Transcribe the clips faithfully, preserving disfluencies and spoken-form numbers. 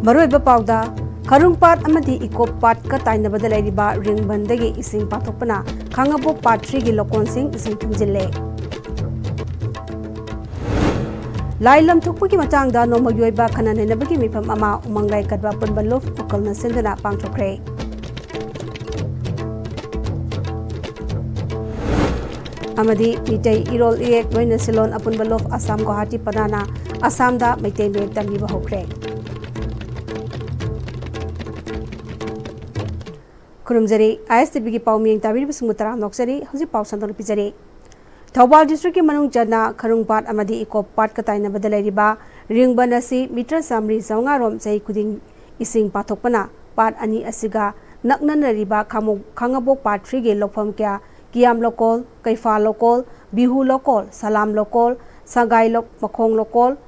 ꯃꯔꯨꯑꯣꯏꯕ ꯄꯥꯎꯗ, ꯈꯔꯨꯡ ꯄꯥꯠ ꯑꯃꯗꯤ ꯏꯀꯣꯞ ꯄꯥꯠꯀ ꯇꯥꯏꯅꯕꯗ ꯂꯩꯔꯤꯕ ꯔꯤꯡꯕꯟꯗꯒꯤ ꯏꯁꯤꯡ ꯄꯥꯊꯣꯛꯄꯅ ꯈꯥꯡꯉꯕꯣꯛ ꯄꯥꯠ ꯊ꯭ꯔꯤꯒꯤ ꯂꯧꯀꯣꯟꯁꯤꯡ ꯏꯁꯤꯡ ꯊꯨꯝꯖꯤꯜꯂꯦ꯫ ꯂꯥꯏ ꯂꯝꯊꯣꯛꯄꯒꯤ ꯃꯇꯥꯡꯗ ꯅꯣꯡꯃꯒꯤ ꯑꯣꯏꯕ ꯈꯟꯅ ꯅꯩꯅꯕꯒꯤ ꯃꯤꯐꯝ ꯑꯃ ꯎꯃꯪ ꯂꯥꯏꯀꯠꯄ ꯑꯄꯨꯟꯕ ꯂꯨꯞ ꯎꯀꯜꯅ ꯁꯤꯟꯗꯨꯅ ꯄꯥꯡꯊꯣꯛꯈ꯭ꯔꯦ꯫ ꯑꯃꯗꯤ ꯃꯤꯇꯩ ꯏꯔꯣꯜ ꯏꯌꯦꯛ ꯂꯣꯏꯅ ꯁꯤꯂꯣꯟ ꯑꯄꯨꯟꯕ ꯂꯣꯐ ꯑꯁꯥꯝ ꯒꯨꯋꯥꯍꯥꯇꯤ ꯄꯅꯥꯅ ꯑꯁꯥꯝꯗ ꯃꯩꯇꯩ ꯃꯌꯦꯛ ꯇꯝꯕꯤꯕ ꯍꯧꯈ꯭ꯔꯦ꯫ ꯈꯨꯔꯨꯝꯖꯔꯤ, ISTVꯒꯤ ꯄꯥꯎ ꯃꯤꯌꯦꯡ ꯇꯥꯕꯤꯔꯤꯕꯁꯤꯡꯕꯨ ꯇꯔꯥꯝꯅ ꯑꯣꯛꯆꯔꯤ꯫ ꯍꯧꯖꯤꯛ ꯄꯥꯎ ꯁꯟꯗꯣꯛꯅ ꯄꯤꯖꯔꯤ꯫ ꯊꯧꯕꯥꯜ districtꯀꯤ ꯃꯅꯨꯡ ꯆꯟꯅ ꯈꯔꯨꯡ ꯄꯥꯠ ꯑꯃꯗꯤ ꯏꯀꯣꯞ ꯄꯥꯠꯀ ꯇꯥꯏꯅꯕꯗ ꯂꯩꯔꯤꯕ ꯔꯤꯡꯕꯟ ꯑꯁꯤ meter ꯆꯥꯃꯔꯤ ꯆꯥꯃꯉꯥ ꯔꯣꯝ ꯆꯍꯤ ꯈꯨꯗꯤꯡ ꯏꯁꯤꯡ ꯄꯥꯊꯣꯛꯄꯅ ꯄꯥꯠ ꯑꯅꯤ ꯑꯁꯤꯒ ꯅꯛꯅꯅ ꯂꯩꯔꯤꯕ ꯈꯥꯃꯣ-, ꯈꯥꯡꯉꯕꯣꯛ ꯄꯥꯠ ꯊ꯭ꯔꯤꯒꯤ ꯂꯧꯐꯝ ꯀꯌꯥ, ꯀꯤꯌꯥꯝ ꯂꯧꯀꯣꯜ, ꯀꯩꯐꯥ ꯂꯧꯀꯣꯜ, ꯕꯤꯍꯨ ꯂꯧꯀꯣꯜ, ꯁꯂꯥꯝ ꯂꯧꯀꯣꯜ, ꯁꯒꯥꯏ ꯂꯧ-, ꯃꯈꯣꯡ ꯂꯧꯀꯣꯜ,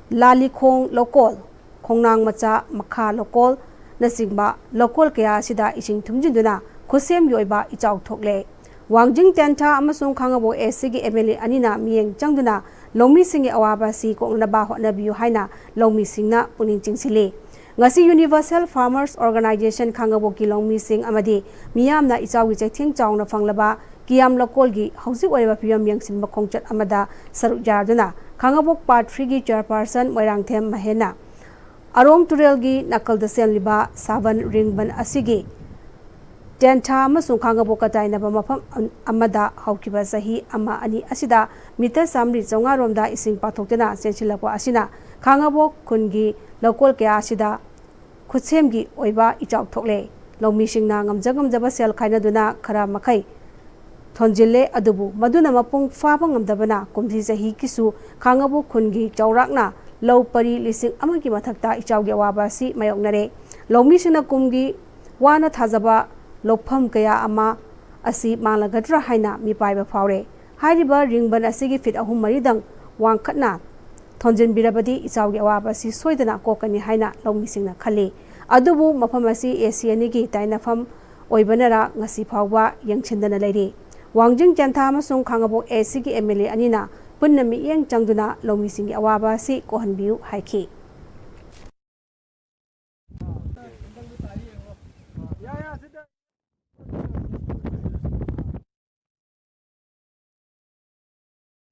ꯂꯥꯂꯤꯈꯣꯡ ꯂꯧꯀꯣꯜ, ꯈꯣꯡꯅꯥꯡ ꯃꯆꯥ, ꯃꯈꯥ ꯂꯧꯀꯣꯜꯅꯆꯤꯡꯕ ꯂꯧꯀꯣꯜ ꯀꯌꯥ ꯑꯁꯤꯗ ꯏꯁꯤꯡ ꯊꯨꯝꯖꯤꯟꯗꯨꯅ ꯈꯨꯠꯁꯦꯝꯒꯤ ꯑꯣꯏꯕ ꯏꯆꯥꯎ ꯊꯣꯛꯂꯦ꯫ ꯋꯥꯡꯖꯤꯡ ꯇꯦꯟꯊꯥ ꯑꯃꯁꯨꯡ ꯈꯥꯡꯉꯕꯣꯛ ACꯒꯤ MLA ꯑꯅꯤꯅ ꯃꯤꯠꯌꯦꯡ ꯆꯪꯗꯨꯅ ꯂꯧꯃꯤꯁꯤꯡꯒꯤ ꯑꯋꯥꯕ ꯑꯁꯤ ꯀꯣꯛꯅꯅꯕ ꯍꯣꯠꯅꯕꯤꯌꯨ ꯍꯥꯏꯅ ꯂꯧꯃꯤꯁꯤꯡꯅ ꯄꯨꯛꯅꯤꯡ ꯆꯤꯡꯁꯤꯜꯂꯤ꯫ ꯉꯁꯤ Universal Farmers Organization ꯈꯥꯡꯉꯕꯣꯛꯀꯤ ꯂꯧꯃꯤꯁꯤꯡ ꯑꯃꯗꯤ ꯃꯤꯌꯥꯝꯅ ꯏꯆꯥꯎꯒꯤ ꯆꯩꯊꯦꯡ ꯆꯥꯎꯅ ꯐꯪꯂꯕ ꯀꯤꯌꯥꯝ ꯂꯧꯀꯣꯜꯒꯤ ꯍꯧꯖꯤꯛ ꯑꯣꯏꯔꯤꯕ ꯐꯤꯕꯝ ꯌꯦꯡꯁꯤꯟꯕ ꯈꯣꯡꯆꯠ ꯑꯃꯗ ꯁꯔꯨꯛ ꯌꯥꯗꯨꯅ ꯈꯥꯡꯉꯕꯣꯛ ꯄꯥꯠ ꯊ꯭ꯔꯤꯒꯤ chairperson ꯃꯣꯏꯔꯥꯡꯊꯦꯝ ꯃꯍꯦꯟꯅ ꯑꯔꯣꯡ ꯇꯨꯔꯦꯜꯒꯤ ꯅꯥꯀꯜꯗ ꯁꯦꯝꯂꯤꯕ ꯁꯥꯕꯟ ꯔꯤꯡꯕꯟ ꯑꯁꯤꯒꯤ ꯇꯦꯟꯊꯥ ꯑꯃꯁꯨꯡ ꯈꯥꯡꯉꯕꯣꯛꯀ ꯇꯥꯏꯅꯕ ꯃꯐꯝ ꯑꯃꯗ ꯍꯧꯈꯤꯕ ꯆꯍꯤ ꯑꯃ ꯑꯅꯤ ꯑꯁꯤꯗ meter ꯆꯥꯃꯔꯤ ꯆꯥꯃꯉꯥ ꯔꯣꯝꯗ ꯏꯁꯤꯡ ꯄꯥꯊꯣꯛꯇꯨꯅ ꯆꯦꯟꯁꯤꯜꯂꯛꯄ ꯑꯁꯤꯅ ꯈꯥꯡꯉꯕꯣꯛ ꯈꯨꯟꯒꯤ ꯂꯧꯀꯣꯜ ꯀꯌꯥ ꯑꯁꯤꯗ ꯈꯨꯠꯁꯦꯝꯒꯤ ꯑꯣꯏꯕ ꯏꯆꯥꯎ ꯊꯣꯛꯂꯦ꯫ ꯂꯧꯃꯤꯁꯤꯡꯅ ꯉꯝꯖ ꯉꯝꯖꯕ ꯁꯦꯜ ꯈꯥꯏꯅꯗꯨꯅ ꯈꯔ ꯃꯈꯩ ꯊꯣꯟꯖꯤꯜꯂꯦ, ꯑꯗꯨꯕꯨ ꯃꯗꯨꯅ ꯃꯄꯨꯡ ꯐꯥꯕ ꯉꯝꯗꯕꯅ ꯀꯨꯝꯁꯤ ꯆꯍꯤꯒꯤꯁꯨ ꯈꯥꯡꯉꯕꯣꯛ ꯈꯨꯟꯒꯤ ꯆꯥꯎꯔꯥꯛꯅ ꯂꯧ ꯄꯔꯤ ꯂꯤꯁꯤꯡ ꯑꯃꯒꯤ ꯃꯊꯛꯇ ꯏꯆꯥꯎꯒꯤ ꯑꯋꯥꯕ ꯑꯁꯤ ꯃꯥꯌꯣꯛꯅꯔꯦ꯫ ꯂꯧꯃꯤꯁꯤꯡꯅ ꯀꯨꯝꯒꯤ ꯋꯥꯅ ꯊꯥꯖꯕ ꯂꯧꯐꯝ ꯀꯌꯥ ꯑꯃ ꯑꯁꯤ ꯃꯥꯡꯂꯒꯗ꯭ꯔꯥ ꯍꯥꯏꯅ ꯃꯤꯄꯥꯏꯕ ꯐꯥꯎꯔꯦ꯫ ꯍꯥꯏꯔꯤꯕ ꯔꯤꯡꯕꯟ ꯑꯁꯤꯒꯤ feet ꯑꯍꯨꯝ ꯃꯔꯤꯗꯪ ꯋꯥꯡꯈꯠꯅ ꯊꯣꯟꯖꯤꯟꯕꯤꯔꯕꯗꯤ ꯏꯆꯥꯎꯒꯤ ꯑꯋꯥꯕ ꯑꯁꯤ ꯁꯣꯏꯗꯅ ꯀꯣꯛꯀꯅꯤ ꯍꯥꯏꯅ ꯂꯧꯃꯤꯁꯤꯡꯅ ꯈꯜꯂꯤ꯫ ꯑꯗꯨꯕꯨ ꯃꯐꯝ ꯑꯁꯤ AC ꯑꯅꯤꯒꯤ ꯇꯥꯏꯅꯐꯝ ꯑꯣꯏꯕꯅꯔ ꯉꯁꯤ ꯐꯥꯎꯕ ꯌꯦꯡꯁꯤꯟꯗꯅ ꯂꯩꯔꯤ꯫ ꯋꯥꯡꯖꯤꯡ ꯇꯦꯟꯊꯥ ꯑꯃꯁꯨꯡ ꯈꯥꯡꯉꯕꯣꯛ ACꯒꯤ MLA ꯑꯅꯤꯅ ꯄꯨꯟꯅ ꯃꯤꯠꯌꯦꯡ ꯆꯪꯗꯨꯅ ꯂꯧꯃꯤꯁꯤꯡꯒꯤ ꯑꯋꯥꯕ ꯑꯁꯤ ꯀꯣꯛꯍꯟꯕꯤꯌꯨ ꯍꯥꯏꯈꯤ꯫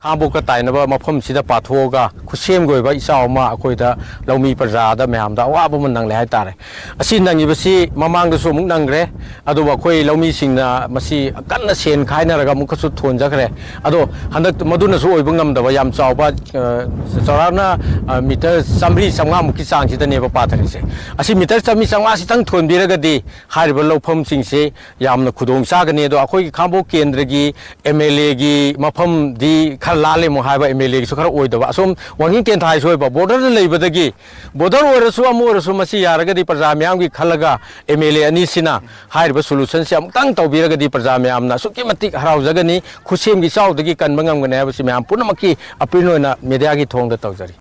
ꯈꯥꯡꯉꯕꯣꯛꯀ ꯇꯥꯏꯅꯕ ꯃꯐꯝꯁꯤꯗ ꯄꯥꯊꯣꯛꯑꯒ ꯈꯨꯠꯁꯦꯝꯒꯤ ꯑꯣꯏꯕ ꯏꯆꯥꯎ ꯑꯃ ꯑꯩꯈꯣꯏꯗ ꯂꯧꯃꯤ ꯄ꯭ꯔꯖꯥꯗ ꯃꯌꯥꯝꯗ ꯑꯋꯥꯕ ꯑꯃ ꯅꯪꯂꯦ ꯍꯥꯏꯇꯥꯔꯦ꯫ ꯑꯁꯤ ꯅꯪꯉꯤꯕꯁꯤ ꯃꯃꯥꯡꯗꯁꯨ ꯑꯃꯨꯛ ꯅꯪꯈ꯭ꯔꯦ, ꯑꯗꯨꯕꯨ ꯑꯩꯈꯣꯏ ꯂꯧꯃꯤꯁꯤꯡꯅ ꯃꯁꯤ ꯀꯟꯅ ꯁꯦꯟ ꯈꯥꯏꯅꯔꯒ ꯑꯃꯨꯛꯀꯁꯨ ꯊꯣꯟꯖꯈ꯭ꯔꯦ꯫ ꯑꯗꯣ ꯍꯟꯗꯛ ꯃꯗꯨꯅꯁꯨ ꯑꯣꯏꯕ ꯉꯝꯗꯕ ꯌꯥꯝ ꯆꯥꯎꯕ, ꯑ, ꯆꯥꯎꯔꯥꯛꯅ, ꯑ, ꯃꯤꯇꯔ ꯆꯥꯝꯃꯔꯤ ꯆꯥꯝꯃꯉꯥꯃꯨꯛꯀꯤ ꯆꯥꯡꯁꯤꯗꯅꯦꯕ ꯄꯥꯊꯔꯤꯁꯦ꯫ ꯑꯁꯤ ꯃꯤꯇꯔ ꯆꯥꯝꯃꯔꯤ ꯆꯥꯝꯃꯉꯥꯁꯤꯇꯪ ꯊꯣꯟꯕꯤꯔꯒꯗꯤ ꯍꯥꯏꯔꯤꯕ ꯂꯧꯐꯝꯁꯤꯡꯁꯦ ꯌꯥꯝꯅ ꯈꯨꯗꯣꯡ ꯆꯥꯒꯅꯤ꯫ ꯑꯗꯣ ꯑꯩꯈꯣꯏꯒꯤ ꯈꯥꯡꯉꯕꯣꯛ ꯀꯦꯟꯗ꯭ꯔꯒꯤ ꯑꯦꯝ ꯑꯦꯜ ꯑꯦꯒꯤ ꯃꯐꯝꯗꯤ ꯈꯔ ꯂꯥꯜꯂꯦ ꯑꯃꯨꯛ ꯍꯥꯏꯕ, ꯑꯦꯝ ꯑꯦꯜ ꯑꯦꯒꯤꯁꯨ ꯈꯔ ꯑꯣꯏꯗꯕ, ꯑꯁꯣꯝ ꯋꯥꯡꯖꯤꯡ ꯇꯦꯟꯊꯥꯒꯤꯁꯨ ꯑꯣꯏꯕ, ꯕꯣꯔꯗꯔꯗ ꯂꯩꯕꯗꯒꯤ, ꯕꯣꯔꯗꯔ ꯑꯣꯏꯔꯁꯨ ꯑꯃ ꯑꯣꯏꯔꯁꯨ ꯃꯁꯤ ꯌꯥꯔꯒꯗꯤ ꯄ꯭ꯔꯖꯥ ꯃꯤꯌꯥꯝꯒꯤ ꯈꯜꯂꯒ ꯑꯦꯝ ꯑꯦꯜ ꯑꯦ ꯑꯅꯤꯁꯤꯅ ꯍꯥꯏꯔꯤꯕ ꯁꯣꯂꯨꯁꯟꯁꯤ ꯑꯃꯨꯛꯇꯪ ꯇꯧꯕꯤꯔꯒꯗꯤ ꯄ꯭ꯔꯖꯥ ꯃꯌꯥꯝꯅ ꯑꯁꯨꯛꯀꯤ ꯃꯇꯤꯛ ꯍꯔꯥꯎꯖꯒꯅꯤ, ꯈꯨꯠꯁꯦꯝꯒꯤ ꯏꯆꯥꯎꯗꯒꯤ ꯀꯟꯕ ꯉꯝꯒꯅꯤ ꯍꯥꯏꯕꯁꯤ ꯃꯌꯥꯝ ꯄꯨꯝꯅꯃꯛꯀꯤ ꯑꯄꯤꯜ ꯑꯣꯏꯅ ꯃꯦꯗꯤꯌꯥꯒꯤ ꯊꯣꯡꯗ ꯇꯧꯖꯔꯤ꯫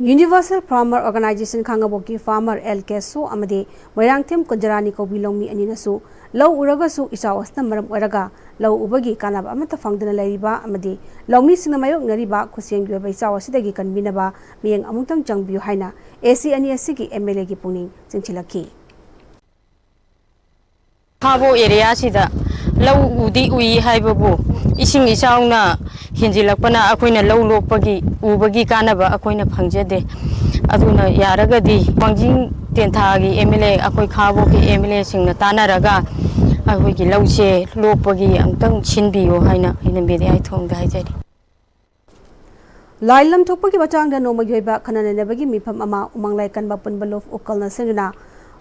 Universal Farmer Organization ꯈꯥꯡꯉꯕꯣꯛꯀꯤ farmer ꯑꯦꯜ ꯀꯦꯁꯣ ꯑꯃꯗꯤ ꯃꯣꯏꯔꯥꯡꯊꯦꯝ ꯀꯨꯟꯖꯔꯥꯅꯤ ꯀꯧꯕꯤ ꯂꯧꯃꯤ ꯑꯅꯤꯅꯁꯨ ꯂꯧ ꯎꯔꯒꯁꯨ ꯏꯆꯥꯎ ꯑꯁꯤꯅ ꯃꯔꯝ ꯑꯣꯏꯔꯒ ꯂꯧ ꯎꯕꯒꯤ ꯀꯥꯟꯅꯕ ꯑꯃꯠꯇ ꯐꯪꯗꯅ ꯂꯩꯔꯤꯕ ꯑꯃꯗꯤ ꯂꯧꯃꯤꯁꯤꯡꯅ ꯃꯥꯌꯣꯛꯅꯔꯤꯕ ꯈꯨꯠꯁꯦꯝꯒꯤ ꯑꯣꯏꯕ ꯏꯆꯥꯎ ꯑꯁꯤꯗꯒꯤ ꯀꯟꯕꯤꯅꯕ ꯃꯤꯠꯌꯦꯡ ꯑꯃꯨꯛꯇꯪ ꯆꯪꯕꯤꯌꯨ ꯍꯥꯏꯅ ꯑꯦ ꯁꯤ ꯑꯅꯤ ꯑꯁꯤꯒꯤ ꯑꯦꯝ ꯑꯦꯜ ꯑꯦꯒꯤ ꯄꯨꯛꯅꯤꯡ ꯆꯤꯡꯁꯤꯜꯂꯛꯈꯤ꯫ ꯈꯥꯕꯣ ꯑꯦꯔꯤꯌꯥꯁꯤꯗ ꯂꯧ ꯎꯗꯤ ꯎꯏ ꯍꯥꯏꯕꯕꯨ ꯏꯁꯤꯡ ꯏꯆꯥꯎꯅ ꯍꯦꯟꯖꯤꯜꯂꯛꯄꯅ ꯑꯩꯈꯣꯏꯅ ꯂꯧ ꯂꯣꯛꯄꯒꯤ, ꯎꯕꯒꯤ ꯀꯥꯟꯅꯕ ꯑꯩꯈꯣꯏꯅ ꯐꯪꯖꯗꯦ꯫ ꯑꯗꯨꯅ ꯌꯥꯔꯒꯗꯤ ꯋꯥꯡꯖꯤꯡ ꯇꯦꯟꯊꯥꯒꯤ ꯑꯦꯝ ꯑꯦꯜ ꯑꯦ, ꯑꯩꯈꯣꯏ ꯈꯥꯕꯣꯛꯀꯤ ꯑꯦꯝ ꯑꯦꯜ ꯑꯦꯁꯤꯡꯅ ꯇꯥꯟꯅꯔꯒ ꯑꯩꯈꯣꯏꯒꯤ ꯂꯧꯁꯦ ꯂꯣꯛꯄꯒꯤ ꯑꯃꯨꯛꯇꯪ ꯁꯤꯟꯕꯤꯌꯨ ꯍꯥꯏꯅ ꯑꯩꯅ ꯃꯦꯗꯤꯌꯥꯒꯤ ꯊꯣꯡꯗ ꯍꯥꯏꯖꯔꯤ꯫ ꯂꯥꯏ ꯂꯝꯊꯣꯛꯄꯒꯤ ꯃꯇꯥꯡꯗ ꯅꯣꯡꯃꯒꯤ ꯑꯣꯏꯕ ꯈꯟꯅ ꯅꯩꯅꯕꯒꯤ ꯃꯤꯐꯝ ꯑꯃ ꯎꯃꯪ ꯂꯥꯏ ꯀꯟꯕ ꯄꯨꯟꯕ ꯂꯨꯞ ꯎꯀꯜꯅ ꯁꯤꯟꯗꯨꯅ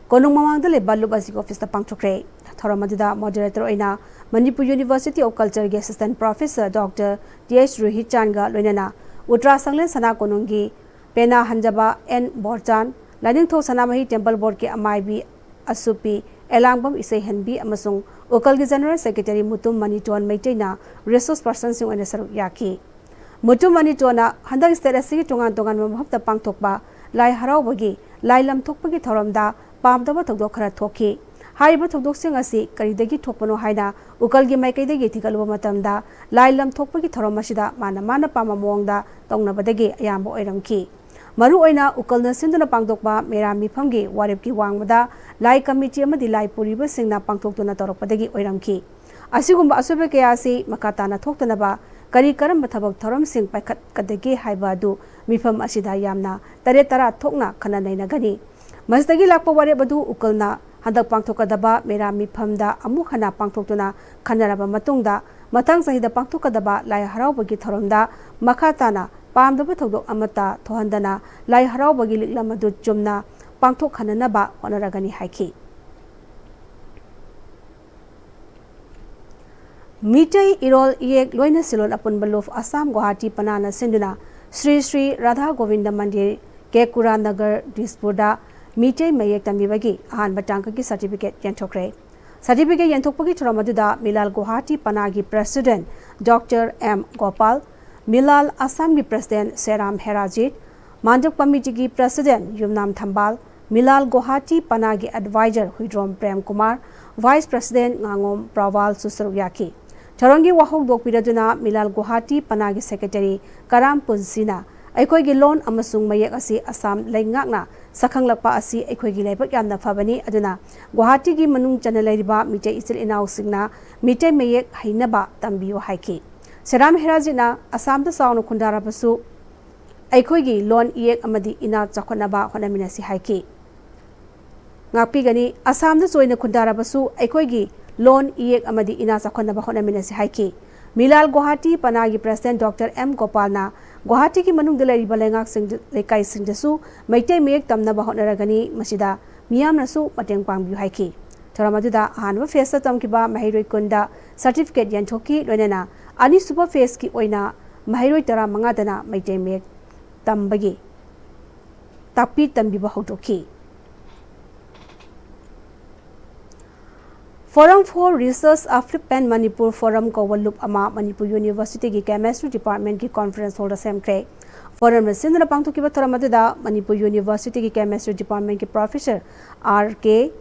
ꯀꯣꯅꯨꯡ ꯃꯃꯥꯡꯗ ꯂꯩꯕ ꯂꯨꯞ ꯑꯁꯤꯒꯤ ꯑꯣꯐꯤꯁꯇ ꯄꯥꯡꯊꯣꯛꯈ꯭ꯔꯦ꯫ ꯊꯧꯔꯝ ꯑꯗꯨꯗ moderator ꯑꯣꯏꯅ ꯃꯅꯤꯄꯨꯔ University of Cultureꯒꯤ assistant professor Doctor T H Rohit ꯆꯥꯟꯒ ꯂꯣꯏꯅꯅ ꯎꯇ꯭ꯔꯥ ꯁꯪꯂꯦꯟ ꯁꯅꯥ ꯀꯣꯅꯨꯡꯒꯤ ꯄꯦꯅꯥ ꯍꯟꯖꯕ ꯑꯦꯟ ꯕꯣꯔꯆꯥꯟ, ꯂꯥꯏꯅꯤꯡꯊꯧ ꯁꯅꯥꯃꯍꯤ temple boardꯀꯤ ꯑꯃꯥꯏꯕꯤ ꯑꯁꯨꯄꯤ, ꯑꯦꯂꯥꯡꯕꯝ ꯏꯁꯩꯍꯟꯕꯤ ꯑꯃꯁꯨꯡ ꯎꯀꯜꯒꯤ general secretary ꯃꯨꯇꯨꯝ ꯃꯅꯤꯇꯣꯟ ꯃꯩꯇꯩꯅ resource personꯁꯤꯡ ꯑꯣꯏꯅ ꯁꯔꯨꯛ ꯌꯥꯈꯤ꯫ ꯃꯨꯇꯨꯝ ꯃꯅꯤꯇꯣꯟꯅ ꯍꯟꯗꯛ state ꯑꯁꯤꯒꯤ ꯇꯣꯉꯥꯟ ꯇꯣꯉꯥꯟꯕ ꯃꯐꯝꯗ ꯄꯥꯡꯊꯣꯛꯄ ꯂꯥꯏ ꯍꯔꯥꯎꯕꯒꯤ ꯂꯥꯏ ꯂꯝꯊꯣꯛꯄꯒꯤ ꯊꯧꯔꯝꯗ ꯄꯥꯝꯗꯕ ꯊꯧꯗꯣꯛ ꯈꯔ ꯊꯣꯛꯈꯤ꯫ ꯍꯥꯏꯔꯤꯕ ꯊꯧꯗꯣꯛꯁꯤꯡ ꯑꯁꯤ ꯀꯔꯤꯗꯒꯤ ꯊꯣꯛꯄꯅꯣ ꯍꯥꯏꯅ ꯎꯀꯜꯒꯤ ꯃꯥꯏꯀꯩꯗꯒꯤ ꯊꯤꯒꯠꯂꯨꯕ ꯃꯇꯝꯗ ꯂꯥꯏ ꯂꯝꯊꯣꯛꯄꯒꯤ ꯊꯧꯔꯝ ꯑꯁꯤꯗ ꯃꯥꯅ ꯃꯥꯅ ꯄꯥꯝꯕ ꯃꯑꯣꯡꯗ ꯇꯧꯅꯕꯗꯒꯤ ꯑꯌꯥꯝꯕ ꯑꯣꯏꯔꯝꯈꯤ꯫ ꯃꯔꯨꯑꯣꯏꯅ ꯎꯀꯜꯅ ꯁꯤꯟꯗꯨꯅ ꯄꯥꯡꯊꯣꯛꯄ ꯃꯦꯔꯥ ꯃꯤꯐꯝꯒꯤ ꯋꯥꯔꯦꯞꯀꯤ ꯋꯥꯡꯃꯗ ꯂꯥꯏ ꯀꯃꯤꯇꯤ ꯑꯃꯗꯤ ꯂꯥꯏ ꯄꯨꯔꯤꯕꯁꯤꯡꯅ ꯄꯥꯡꯊꯣꯛꯇꯨꯅ ꯇꯧꯔꯛꯄꯗꯒꯤ ꯑꯣꯏꯔꯝꯈꯤ꯫ ꯑꯁꯤꯒꯨꯝꯕ ꯑꯁꯣꯏꯕ ꯀꯌꯥ ꯑꯁꯤ ꯃꯈꯥ ꯇꯥꯅ ꯊꯣꯛꯇꯅꯕ ꯀꯔꯤ ꯀꯔꯝꯕ ꯊꯕꯛ ꯊꯧꯔꯝꯁꯤꯡ ꯄꯥꯏꯈꯠꯀꯗꯒꯦ ꯍꯥꯏꯕ ꯑꯗꯨ ꯃꯤꯐꯝ ꯑꯁꯤꯗ ꯌꯥꯝꯅ ꯇꯔꯦꯠ ꯇꯔꯥ ꯊꯣꯛꯅ ꯈꯟꯅ ꯅꯩꯅꯒꯅꯤ꯫ ꯃꯁꯤꯗꯒꯤ ꯂꯥꯛꯄ ꯋꯥꯔꯦꯞ ꯑꯗꯨ ꯎꯀꯤꯜꯅ ꯍꯟꯗꯛ ꯄꯥꯡꯊꯣꯛꯀꯗꯕ ꯃꯦꯔꯥ ꯃꯤꯐꯝꯗ ꯑꯃꯨꯛ ꯍꯟꯅ ꯄꯥꯡꯊꯣꯛꯇꯨꯅ ꯈꯟꯅꯔꯕ ꯃꯇꯨꯡꯗ, ꯃꯊꯪ ꯆꯍꯤꯗ ꯄꯥꯡꯊꯣꯛꯀꯗꯕ ꯂꯥꯏ ꯍꯔꯥꯎꯕꯒꯤ ꯊꯧꯔꯝꯗ ꯃꯈꯥ ꯇꯥꯅ ꯄꯥꯝꯗꯕ ꯊꯧꯗꯣꯛ ꯑꯃꯠꯇ ꯊꯣꯛꯍꯟꯗꯅ ꯂꯥꯏ ꯍꯔꯥꯎꯕꯒꯤ ꯂꯤꯛꯂꯝ ꯑꯗꯨ ꯆꯨꯝꯅ ꯄꯥꯡꯊꯣꯛꯍꯟꯅꯅꯕ ꯍꯣꯠꯅꯔꯒꯅꯤ ꯍꯥꯏꯈꯤ꯫ ꯃꯤꯇꯩ ꯏꯔꯣꯜ ꯏꯌꯦꯛ ꯂꯣꯏꯅ ꯁꯤꯂꯣꯟ ꯑꯄꯨꯟꯕ ꯂꯨꯞ ꯑꯁꯥꯝ ꯒꯨꯋꯥꯍꯥꯇꯤ ꯄꯅꯥꯅ ꯁꯤꯟꯗꯨꯅ ꯁ꯭ꯔꯤ ꯁ꯭ꯔꯤ ꯔꯥꯙꯥ ꯒꯣꯕꯤꯟꯗ ꯃꯟꯗꯤꯔ, ꯀꯦꯀꯨꯔꯥ ꯅꯒꯔ, ꯗꯤꯁꯄꯨꯔꯗ ꯃꯤꯇꯩ ꯃꯌꯦꯛ ꯇꯝꯕꯤꯕꯒꯤ ꯑꯍꯥꯟꯕ ꯇꯥꯡꯀꯛꯀꯤ ꯁꯥꯔꯇꯤꯐꯤꯀꯦꯠ ꯌꯦꯟꯊꯣꯛꯈ꯭ꯔꯦ꯫ ꯁꯥꯔꯇꯤꯐꯤꯀꯦꯠ ꯌꯦꯟꯊꯣꯛꯄꯒꯤ ꯊꯧꯔꯝ ꯑꯗꯨꯗ ꯃꯤꯂꯥꯜ ꯒꯨꯋꯥꯍꯥꯇꯤ ꯄꯅꯥꯒꯤ president doctor M Gopal, Milal ꯑꯁꯥꯝꯒꯤ ꯄ꯭ꯔꯦꯁꯤꯗꯦꯟꯠ ꯁꯦꯔꯥꯝ ꯍꯦꯔꯥꯖꯤꯠ, ꯃꯥꯟꯗꯞ ꯀꯃꯤꯇꯤꯒꯤ ꯄ꯭ꯔꯦꯁꯤꯗꯦꯟꯠ ꯌꯨꯝꯅꯥꯝ ꯊꯝꯕꯥꯜ, ꯃꯤꯂꯥꯜ ꯒꯨꯋꯥꯍꯥꯇꯤ ꯄꯅꯥꯒꯤ adviser Huidrom Prem Kumar, vice president ꯉꯥꯉꯣꯝ ꯄ꯭ꯔꯥꯋꯥꯜꯁꯨ ꯁꯔꯨꯛ ꯌꯥꯈꯤ꯫ ꯊꯧꯔꯝꯒꯤ ꯋꯥꯍꯧꯗꯣꯛ ꯄꯤꯔꯗꯨꯅ ꯃꯤꯂꯥꯜ ꯒꯨꯋꯥꯍꯥꯇꯤ ꯄꯅꯥꯒꯤ ꯁꯦꯀ꯭ꯔꯦꯇꯔꯤ ꯀꯔꯥꯝ ꯄꯨꯟꯁꯤꯅ ꯑꯩꯈꯣꯏꯒꯤ ꯂꯣꯟ ꯑꯃꯁꯨꯡ ꯃꯌꯦꯛ ꯑꯁꯤ ꯑꯁꯥꯝ ꯂꯩꯉꯥꯛꯅ ꯁꯛꯈꯪꯂꯛꯄ ꯑꯁꯤ ꯑꯩꯈꯣꯏꯒꯤ ꯂꯥꯏꯕꯛ ꯌꯥꯝꯅ ꯐꯕꯅꯤ, ꯑꯗꯨꯅ ꯒꯨꯋꯥꯍꯥꯇꯤꯒꯤ ꯃꯅꯨꯡ ꯆꯟꯅ ꯂꯩꯔꯤꯕ ꯃꯤꯇꯩ ꯏꯆꯤꯜ ꯏꯅꯥꯎꯁꯤꯡꯅ ꯃꯤꯇꯩ ꯃꯌꯦꯛ ꯍꯩꯅꯕ ꯇꯝꯕꯤꯌꯨ ꯍꯥꯏꯈꯤ꯫ ꯁꯦꯔꯥꯝ ꯍꯦꯔꯥꯖꯤꯠꯅ ꯑꯁꯥꯝꯗ ꯆꯥꯎꯅ ꯈꯨꯟꯗꯥꯔꯕꯁꯨ ꯑꯩꯈꯣꯏꯒꯤ ꯂꯣꯟ ꯏꯌꯦꯛ ꯑꯃꯗꯤ ꯏꯅꯥꯠ ꯆꯥꯎꯈꯠꯅꯕ ꯍꯣꯠꯅꯃꯤꯟꯅꯁꯤ ꯍꯥꯏꯈꯤ꯫ ꯉꯥꯛꯄꯤꯒꯅꯤ, ꯑꯁꯥꯝꯗ ꯆꯣꯏꯅ ꯈꯨꯟꯗꯥꯔꯕꯁꯨ ꯑꯩꯈꯣꯏꯒꯤ ꯂꯣꯟ ꯏꯌꯦꯛ ꯑꯃꯗꯤ ꯏꯅꯥꯠ ꯆꯥꯎꯈꯠꯅꯕ ꯍꯣꯠꯅꯃꯤꯟꯅꯁꯤ ꯍꯥꯏꯈꯤ꯫ ꯃꯤꯂꯥꯜ ꯒꯨꯋꯥꯍꯥꯇꯤ ꯄꯅꯥꯒꯤ ꯄ꯭ꯔꯦꯁꯤꯗꯦꯟꯠ ꯗꯣꯛꯇꯔ ꯑꯦꯝ ꯒꯣꯄꯥꯜꯅ ꯒꯨꯋꯥꯍꯥꯇꯤꯒꯤ ꯃꯅꯨꯡꯗ ꯂꯩꯔꯤꯕ ꯂꯩꯉꯥꯛꯁꯤꯡ, ꯂꯩꯀꯥꯏꯁꯤꯡꯗꯁꯨ ꯃꯩꯇꯩ ꯃꯌꯦꯛ ꯇꯝꯅꯕ ꯍꯣꯠꯅꯔꯒꯅꯤ, ꯃꯁꯤꯗ ꯃꯤꯌꯥꯝꯅꯁꯨ ꯃꯇꯦꯡ ꯄꯥꯡꯕꯤꯌꯨ ꯍꯥꯏꯈꯤ꯫ ꯊꯧꯔꯝ ꯑꯗꯨꯗ ꯑꯍꯥꯟꯕ ꯐꯦꯁꯇ ꯇꯝꯈꯤꯕ ꯃꯍꯩꯔꯣꯏ ꯀꯨꯟꯗ ꯁꯥꯔꯇꯤꯐꯤꯀꯦꯠ ꯌꯦꯟꯊꯣꯛꯈꯤ, ꯂꯣꯏꯅꯅ ꯑꯅꯤꯁꯨꯕ ꯐꯦꯁꯀꯤ ꯑꯣꯏꯅ ꯃꯍꯩꯔꯣꯏ ꯇꯔꯥꯃꯉꯥꯗꯅ ꯃꯩꯇꯩ ꯃꯌꯦꯛ ꯇꯝꯕꯒꯤ ꯇꯥꯛꯄꯤ ꯇꯝꯕꯤꯕ ꯍꯧꯗꯣꯛꯈꯤ꯫ Forum for Research Upliftment Manipur Forum ꯀꯧꯕ ꯂꯨꯞ ꯑꯃ ꯃꯅꯤꯄꯨꯔ ꯌꯨꯅꯤꯚꯔꯁꯤꯇꯤꯒꯤ ꯀꯦꯃꯦꯁꯇ꯭ꯔꯤ ꯗꯤꯄꯥꯔꯠꯃꯦꯟꯠꯀꯤ ꯀꯣꯟꯐꯔꯦꯟꯁ ꯍꯣꯜꯗ ꯁꯦꯝꯈ꯭ꯔꯦ꯫ ꯐꯣꯔꯝꯅ ꯁꯤꯟꯗꯨꯅ ꯄꯥꯡꯊꯣꯛꯈꯤꯕ ꯊꯧꯔꯝ ꯑꯗꯨꯗ ꯃꯅꯤꯄꯨꯔ ꯌꯨꯅꯤꯚꯔꯁꯤꯇꯤꯒꯤ ꯀꯦꯃꯦꯁꯇ꯭ꯔꯤ ꯗꯤꯄꯥꯔꯠꯃꯦꯟꯠꯀꯤ ꯄ꯭ꯔꯣꯐꯦꯁꯔ ꯑꯥꯔ ꯀꯦ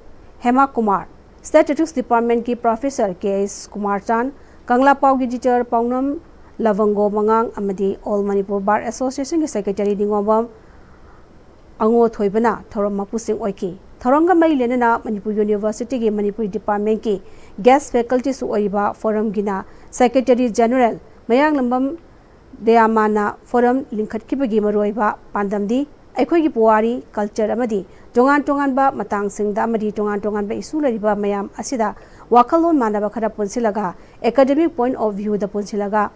ꯍꯦꯃꯥꯀꯨꯃꯥꯔ, ꯁ꯭ꯇꯦꯇꯤꯁꯇꯤꯛꯁ ꯗꯤꯄꯥꯔꯠꯃꯦꯟꯠꯀꯤ ꯄ꯭ꯔꯣꯐꯦꯁꯔ ꯀꯦ ꯑꯦꯁ ꯀꯨꯃꯥꯔ ꯆꯥꯟ, ꯀꯪꯂꯥꯄꯥꯎꯒꯤ ꯏꯗꯤꯇꯔ ꯄꯥꯎꯅꯝ ꯂꯕꯪꯒꯣ ꯃꯉꯥꯡ ꯑꯃꯗꯤ ꯑꯣꯜ ꯃꯅꯤꯄꯨꯔ ꯕꯥꯔ ꯑꯦꯁꯣꯁꯤꯌꯦꯁꯟꯒꯤ ꯁꯦꯀ꯭ꯔꯦꯇꯔꯤ ꯅꯤꯉꯣꯝꯕꯝ ꯑꯉꯣ ꯊꯣꯏꯕꯅ ꯊꯧꯔꯝ ꯃꯄꯨꯁꯤꯡ ꯑꯣꯏꯈꯤ꯫ ꯊꯧꯔꯝꯒ ꯃꯔꯤ ꯂꯩꯅꯅ ꯃꯅꯤꯄꯨꯔ ꯌꯨꯅꯤꯚꯔꯁꯤꯇꯤꯒꯤ ꯃꯅꯤꯄꯨꯔꯤ ꯗꯤꯄꯥꯔꯠꯃꯦꯟꯠꯀꯤ ꯒꯦꯁ ꯐꯦꯀꯜꯇꯤꯁꯨ ꯑꯣꯏꯔꯤꯕ ꯐꯣꯔꯝꯒꯤꯅ ꯁꯦꯀ꯭ꯔꯦꯇꯔꯤ ꯖꯦꯅꯔꯦꯜ ꯃꯌꯥꯡꯂꯝꯕꯝ ꯗꯌꯥꯃꯥꯟꯅ ꯐꯣꯔꯝ ꯂꯤꯡꯈꯠꯈꯤꯕꯒꯤ ꯃꯔꯨꯑꯣꯏꯕ ꯄꯥꯟꯗꯝꯗꯤ ꯑꯩꯈꯣꯏꯒꯤ ꯄꯨꯋꯥꯔꯤ, ꯀꯜꯆꯔ ꯑꯃꯗꯤ ꯇꯣꯉꯥꯟ ꯇꯣꯉꯥꯟꯕ ꯃꯇꯥꯡꯁꯤꯡꯗ ꯑꯃꯗꯤ ꯇꯣꯉꯥꯟ ꯇꯣꯉꯥꯟꯕ ꯏꯁꯨ ꯂꯩꯔꯤꯕ ꯃꯌꯥꯝ ꯑꯁꯤꯗ ꯋꯥꯈꯜꯂꯣꯟ ꯃꯥꯟꯅꯕ ꯈꯔ ꯄꯨꯟꯁꯤꯜꯂꯒ, academic point of viewꯗ ꯄꯨꯟꯁꯤꯜꯂꯒ,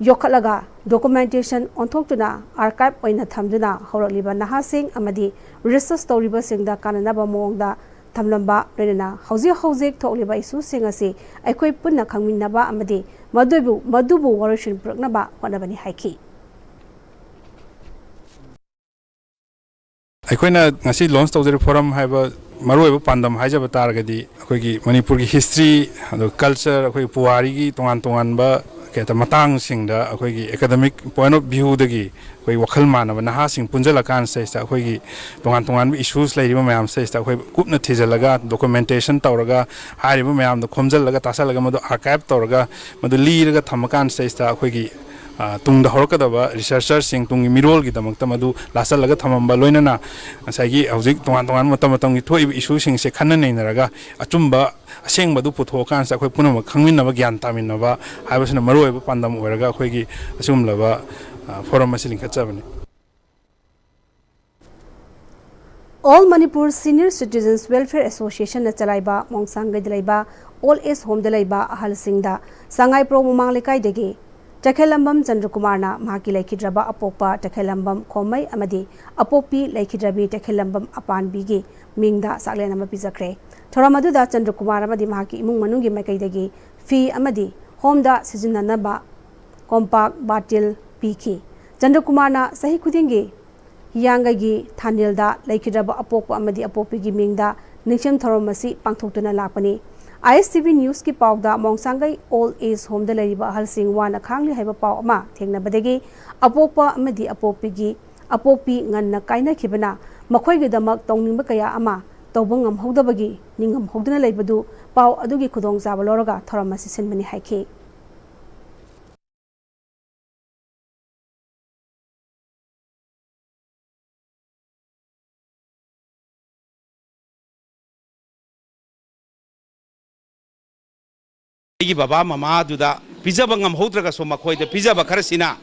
ꯌꯣꯛꯈꯠꯂꯒ, documentation ꯑꯣꯟꯊꯣꯛꯇꯨꯅ, archive ꯑꯣꯏꯅ ꯊꯝꯗꯨꯅ ꯍꯧꯔꯛꯂꯤꯕ ꯅꯍꯥꯁꯤꯡ ꯑꯃꯗꯤ research ꯇꯧꯔꯤꯕꯁꯤꯡꯗ ꯀꯥꯟꯅꯅꯕ ꯃꯑꯣꯡꯗ ꯊꯝꯂꯝꯕ, ꯂꯣꯏꯅꯅ ꯍꯧꯖꯤꯛ ꯍꯧꯖꯤꯛ ꯊꯣꯛꯂꯤꯕ ꯏꯁꯨꯁꯤꯡ ꯑꯁꯤ ꯑꯩꯈꯣꯏ ꯄꯨꯟꯅ ꯈꯪꯃꯤꯟꯅꯕ ꯑꯃꯗꯤ ꯃꯗꯨꯕꯨ, ꯃꯗꯨꯕꯨ ꯋꯥꯔꯣꯏꯁꯤꯟ ꯄꯨꯔꯛꯅꯕ ꯍꯣꯠꯅꯕꯅꯤ ꯍꯥꯏꯈꯤ꯫ ꯑꯩꯈꯣꯏꯅ ꯉꯁꯤ launch ꯇꯧꯖꯔꯤꯕ ꯐꯣꯔꯝ ꯍꯥꯏꯕ ꯃꯔꯨꯑꯣꯏꯕ ꯄꯥꯟꯗꯝ ꯍꯥꯏꯖꯕ ꯇꯥꯔꯒꯗꯤ, ꯑꯩꯈꯣꯏꯒꯤ ꯃꯅꯤꯄꯨꯔꯒꯤ history, ꯑꯗꯨꯒ culture, ꯑꯩꯈꯣꯏꯒꯤ ꯄꯨꯋꯥꯔꯤꯒꯤ ꯇꯣꯉꯥꯟ ꯇꯣꯉꯥꯟꯕ ꯀꯩ ꯍꯥꯏꯇꯥꯔꯦ, ꯃꯇꯥꯡꯁꯤꯡꯗ ꯑꯩꯈꯣꯏꯒꯤ academic point of viewꯗꯒꯤ ꯑꯩꯈꯣꯏ ꯋꯥꯈꯜ ꯃꯥꯟꯅꯕ ꯅꯍꯥꯁꯤꯡ ꯄꯨꯟꯁꯤꯜꯂꯀꯥꯟꯁꯤꯗꯩꯁꯤꯗ ꯑꯩꯈꯣꯏꯒꯤ ꯇꯣꯉꯥꯟ ꯇꯣꯉꯥꯟꯕ issues ꯂꯩꯔꯤꯕ ꯃꯌꯥꯝꯁꯤꯗꯩꯁꯤꯗ ꯑꯩꯈꯣꯏ ꯀꯨꯞꯅ ꯊꯤꯖꯤꯜꯂꯒ, documentation ꯇꯧꯔꯒ, ꯍꯥꯏꯔꯤꯕ ꯃꯌꯥꯝꯗꯣ ꯈꯣꯝꯖꯤꯜꯂꯒ, ꯇꯥꯁꯜꯂꯒ, ꯃꯗꯨ archive ꯇꯧꯔꯒ, ꯃꯗꯨ ꯂꯤꯔꯒ ꯊꯝꯃꯀꯥꯟꯁꯤꯗꯩꯁꯤꯗ ꯑꯩꯈꯣꯏꯒꯤ, ꯑ, ꯇꯨꯡꯗ ꯍꯧꯔꯛꯀꯗꯕ researcherꯁꯤꯡ, ꯇꯨꯡꯒꯤ ꯃꯤꯔꯣꯜꯒꯤꯗꯃꯛꯇ ꯃꯗꯨ ꯂꯥꯆꯜꯂꯒ ꯊꯝꯃꯝꯕ, ꯂꯣꯏꯅꯅ ꯉꯁꯥꯏꯒꯤ ꯍꯧꯖꯤꯛ ꯇꯣꯉꯥꯟ ꯇꯣꯉꯥꯟꯕ ꯃꯇꯝ ꯃꯇꯝꯒꯤ ꯊꯣꯛꯏꯕ issueꯁꯤꯡꯁꯦ ꯈꯟꯅ ꯅꯩꯅꯔꯒ ꯑꯆꯨꯝꯕ ꯑꯁꯦꯡꯕꯗꯨ ꯄꯨꯊꯣꯛꯑꯀꯥꯟꯁꯤꯗ ꯑꯩꯈꯣꯏ ꯄꯨꯝꯅꯃꯛ ꯈꯪꯃꯤꯟꯅꯕ, ꯒ꯭ꯌꯥꯟ ꯇꯥꯃꯤꯟꯅꯕ ꯍꯥꯏꯕꯁꯤꯅ ꯃꯔꯨꯑꯣꯏꯕ ꯄꯥꯟꯗꯝ ꯑꯣꯏꯔꯒ ꯑꯩꯈꯣꯏꯒꯤ ꯑꯁꯤꯒꯨꯝꯂꯕ, ꯑ, ꯐꯣꯔꯝ ꯑꯁꯤ ꯂꯤꯡꯈꯠꯆꯕꯅꯤ꯫ All Manipur Senior Citizens Welfare Associationꯅ ꯆꯂꯥꯏꯕ ꯃꯣꯡꯁꯥꯡꯒꯩꯗ ꯂꯩꯕ Old Age Homeꯗ ꯂꯩꯕ ꯑꯍꯜꯁꯤꯡꯗ ꯁꯉꯥꯏꯄ꯭ꯔꯧ ꯃꯃꯥꯡ ꯂꯩꯀꯥꯏꯗꯒꯤ ꯇꯈꯦꯜꯂꯝꯕꯝ ꯆꯟꯗ꯭ꯔꯀꯨꯃꯥꯔꯅ ꯃꯍꯥꯛꯀꯤ ꯂꯩꯈꯤꯗ꯭ꯔꯕ ꯑꯄꯣꯛꯄ ꯇꯈꯦꯜꯂꯝꯕꯝ ꯈꯣꯝꯃꯩ ꯑꯃꯗꯤ ꯑꯄꯣꯛꯄꯤ ꯂꯩꯈꯤꯗ꯭ꯔꯕꯤ ꯇꯈꯦꯜꯂꯝꯕꯝ ꯑꯄꯥꯟꯕꯤꯒꯤ ꯃꯤꯡꯗ ꯆꯥꯛꯂꯦꯟ ꯑꯃ ꯄꯤꯖꯈ꯭ꯔꯦ꯫ ꯊꯧꯔꯝ ꯑꯗꯨꯗ ꯆꯟꯗ꯭ꯔꯀꯨꯃꯥꯔ ꯑꯃꯗꯤ ꯃꯍꯥꯛꯀꯤ ꯏꯃꯨꯡ ꯃꯅꯨꯡꯒꯤ ꯃꯥꯏꯀꯩꯗꯒꯤ ꯐꯤ ꯑꯃꯗꯤ homeꯗ ꯁꯤꯖꯤꯟꯅꯅꯕ ꯀꯣꯝꯄꯥꯛ, ꯕꯥꯇꯤꯜ ꯄꯤꯈꯤ꯫ ꯆꯟꯗ꯭ꯔꯀꯨꯃꯥꯔꯅ ꯆꯍꯤ ꯈꯨꯗꯤꯡꯒꯤ ꯍꯤꯌꯥꯡꯒꯩꯒꯤ ꯊꯥꯅꯤꯜꯗ ꯂꯩꯈꯤꯗ꯭ꯔꯕ ꯑꯄꯣꯛꯄ ꯑꯃꯗꯤ ꯑꯄꯣꯛꯄꯤꯒꯤ ꯃꯤꯡꯗ ꯅꯤꯡꯁꯤꯡ ꯊꯧꯔꯝ ꯑꯁꯤ ꯄꯥꯡꯊꯣꯛꯇꯨꯅ ꯂꯥꯛꯄꯅꯤ꯫ ISTV Newsꯀꯤ ꯄꯥꯎꯗ, ꯃꯣꯡꯁꯥꯡꯒꯩ Old Age Homeꯗ ꯂꯩꯔꯤꯕ ꯑꯍꯜꯁꯤꯡ ꯋꯥꯅ ꯈꯥꯡꯂꯤ ꯍꯥꯏꯕ ꯄꯥꯎ ꯑꯃ ꯊꯦꯡꯅꯕꯗꯒꯤ ꯑꯄꯣꯛꯄ ꯑꯃꯗꯤ ꯑꯄꯣꯛꯄꯤꯒꯤ, ꯑꯄꯣꯛꯄꯤ ꯉꯟꯅ ꯀꯥꯏꯅꯈꯤꯕꯅ ꯃꯈꯣꯏꯒꯤꯗꯃꯛ ꯇꯧꯅꯤꯡꯕ ꯀꯌꯥ ꯑꯃ ꯇꯧꯕ ꯉꯝꯍꯧꯗꯕꯒꯤ ꯅꯤꯡꯉꯝꯍꯧꯗꯅ ꯂꯩꯕꯗꯨ ꯄꯥꯎ ꯑꯗꯨꯒꯤ ꯈꯨꯗꯣꯡꯆꯥꯕ ꯂꯧꯔꯒ ꯊꯧꯔꯝ ꯑꯁꯤ ꯁꯤꯟꯕꯅꯤ ꯍꯥꯏꯈꯤ꯫ ꯑꯩꯒꯤ ꯕꯕꯥ ꯃꯃꯥꯗꯨꯗ ꯄꯤꯖꯕ ꯉꯝꯍꯧꯗ꯭ꯔꯒꯁꯨ ꯃꯈꯣꯏꯗ ꯄꯤꯖꯕ ꯈꯔꯁꯤꯅ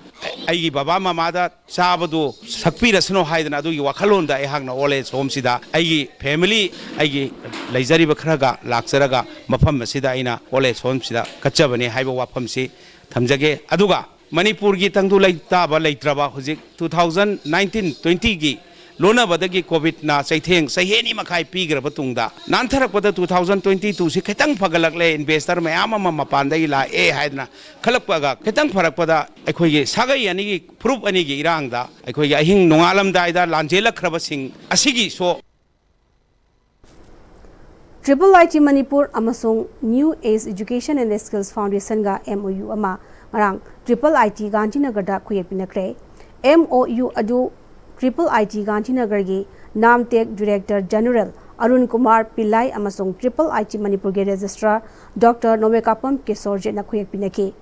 ꯑꯩꯒꯤ ꯕꯕꯥ ꯃꯃꯥꯗ ꯆꯥꯕꯗꯨ ꯁꯛꯄꯤꯔꯁꯅꯨ ꯍꯥꯏꯗꯅ ꯑꯗꯨꯒꯤ ꯋꯥꯈꯜꯂꯣꯟꯗ ꯑꯩꯍꯥꯛꯅ ꯑꯣꯜ ꯑꯦꯖ ꯍꯣꯝꯁꯤꯗ ꯑꯩꯒꯤ ꯐꯦꯃꯤꯂꯤ, ꯑꯩꯒꯤ ꯂꯩꯖꯔꯤꯕ ꯈꯔꯒ ꯂꯥꯛꯆꯔꯒ ꯃꯐꯝ ꯑꯁꯤꯗ ꯑꯩꯅ ꯑꯣꯜ ꯑꯦꯖ ꯍꯣꯝꯁꯤꯗ ꯀꯠꯆꯕꯅꯤ ꯍꯥꯏꯕ ꯋꯥꯐꯝꯁꯤ ꯊꯝꯖꯒꯦ꯫ ꯑꯗꯨꯒ ꯃꯅꯤꯄꯨꯔꯒꯤ ꯇꯪꯗꯨ ꯂꯩꯇꯥꯕ ꯂꯩꯇ꯭ꯔꯕ ꯍꯧꯖꯤꯛ two thousand nineteen twenty ꯒꯤ ꯂꯣꯟꯅꯕꯗꯒꯤ ꯀꯣꯚꯤꯗꯅ ꯆꯩꯊꯦꯡ ꯆꯩꯍꯦꯅꯤ ꯃꯈꯥꯏ ꯄꯤꯈ꯭ꯔꯕ ꯇꯨꯡꯗ, ꯅꯥꯟꯊꯔꯛꯄꯗ two thousand twenty two ꯁꯤ ꯈꯤꯇꯪ ꯐꯒꯠꯂꯛꯂꯦ, ꯏꯟꯚꯦꯁꯇꯔ ꯃꯌꯥꯝ ꯑꯃ ꯃꯄꯥꯟꯗꯒꯤ ꯂꯥꯛꯑꯦ ꯍꯥꯏꯗꯅ ꯈꯜꯂꯛꯄꯒ ꯈꯤꯇꯪ ꯐꯔꯛꯄꯗ, ꯑꯩꯈꯣꯏꯒꯤ ꯁꯥꯒꯩ ꯑꯅꯤꯒꯤ, ꯐꯨꯔꯨꯞ ꯑꯅꯤꯒꯤ ꯏꯔꯥꯡꯗ ꯑꯩꯈꯣꯏꯒꯤ ꯑꯍꯤꯡ ꯅꯣꯡꯉꯥꯜꯂꯝꯗꯥꯏꯗ ꯂꯥꯟꯖꯦꯜꯂꯛꯈ꯭ꯔꯕꯁꯤꯡ ꯑꯁꯤꯒꯤꯁꯨ Triple I T Manipur ꯑꯃꯁꯨꯡ New Age Education and Skills Foundation ꯒ M O U ꯑꯃ ꯉꯔꯥꯡ Triple I T ꯒꯥꯟꯙꯤꯅꯒꯔꯗ ꯈꯨꯌꯦꯛ ꯄꯤꯅꯈ꯭ꯔꯦ꯫ M O U ꯑꯗꯨ Triple I T ꯒꯥꯟꯙꯤꯅꯒꯔꯒꯤ NAMTEC Director General Arun Kumar ꯄꯤꯜꯂꯥꯏ ꯑꯃꯁꯨꯡ Triple I T ꯃꯅꯤꯄꯨꯔꯒꯤ Registrar Doctor ꯅꯣꯡꯃꯩꯀꯥꯄꯝ ꯀꯦꯁꯣꯔꯖꯤꯠꯅ ꯈꯨꯌꯦꯛ ꯄꯤꯅꯈꯤ꯫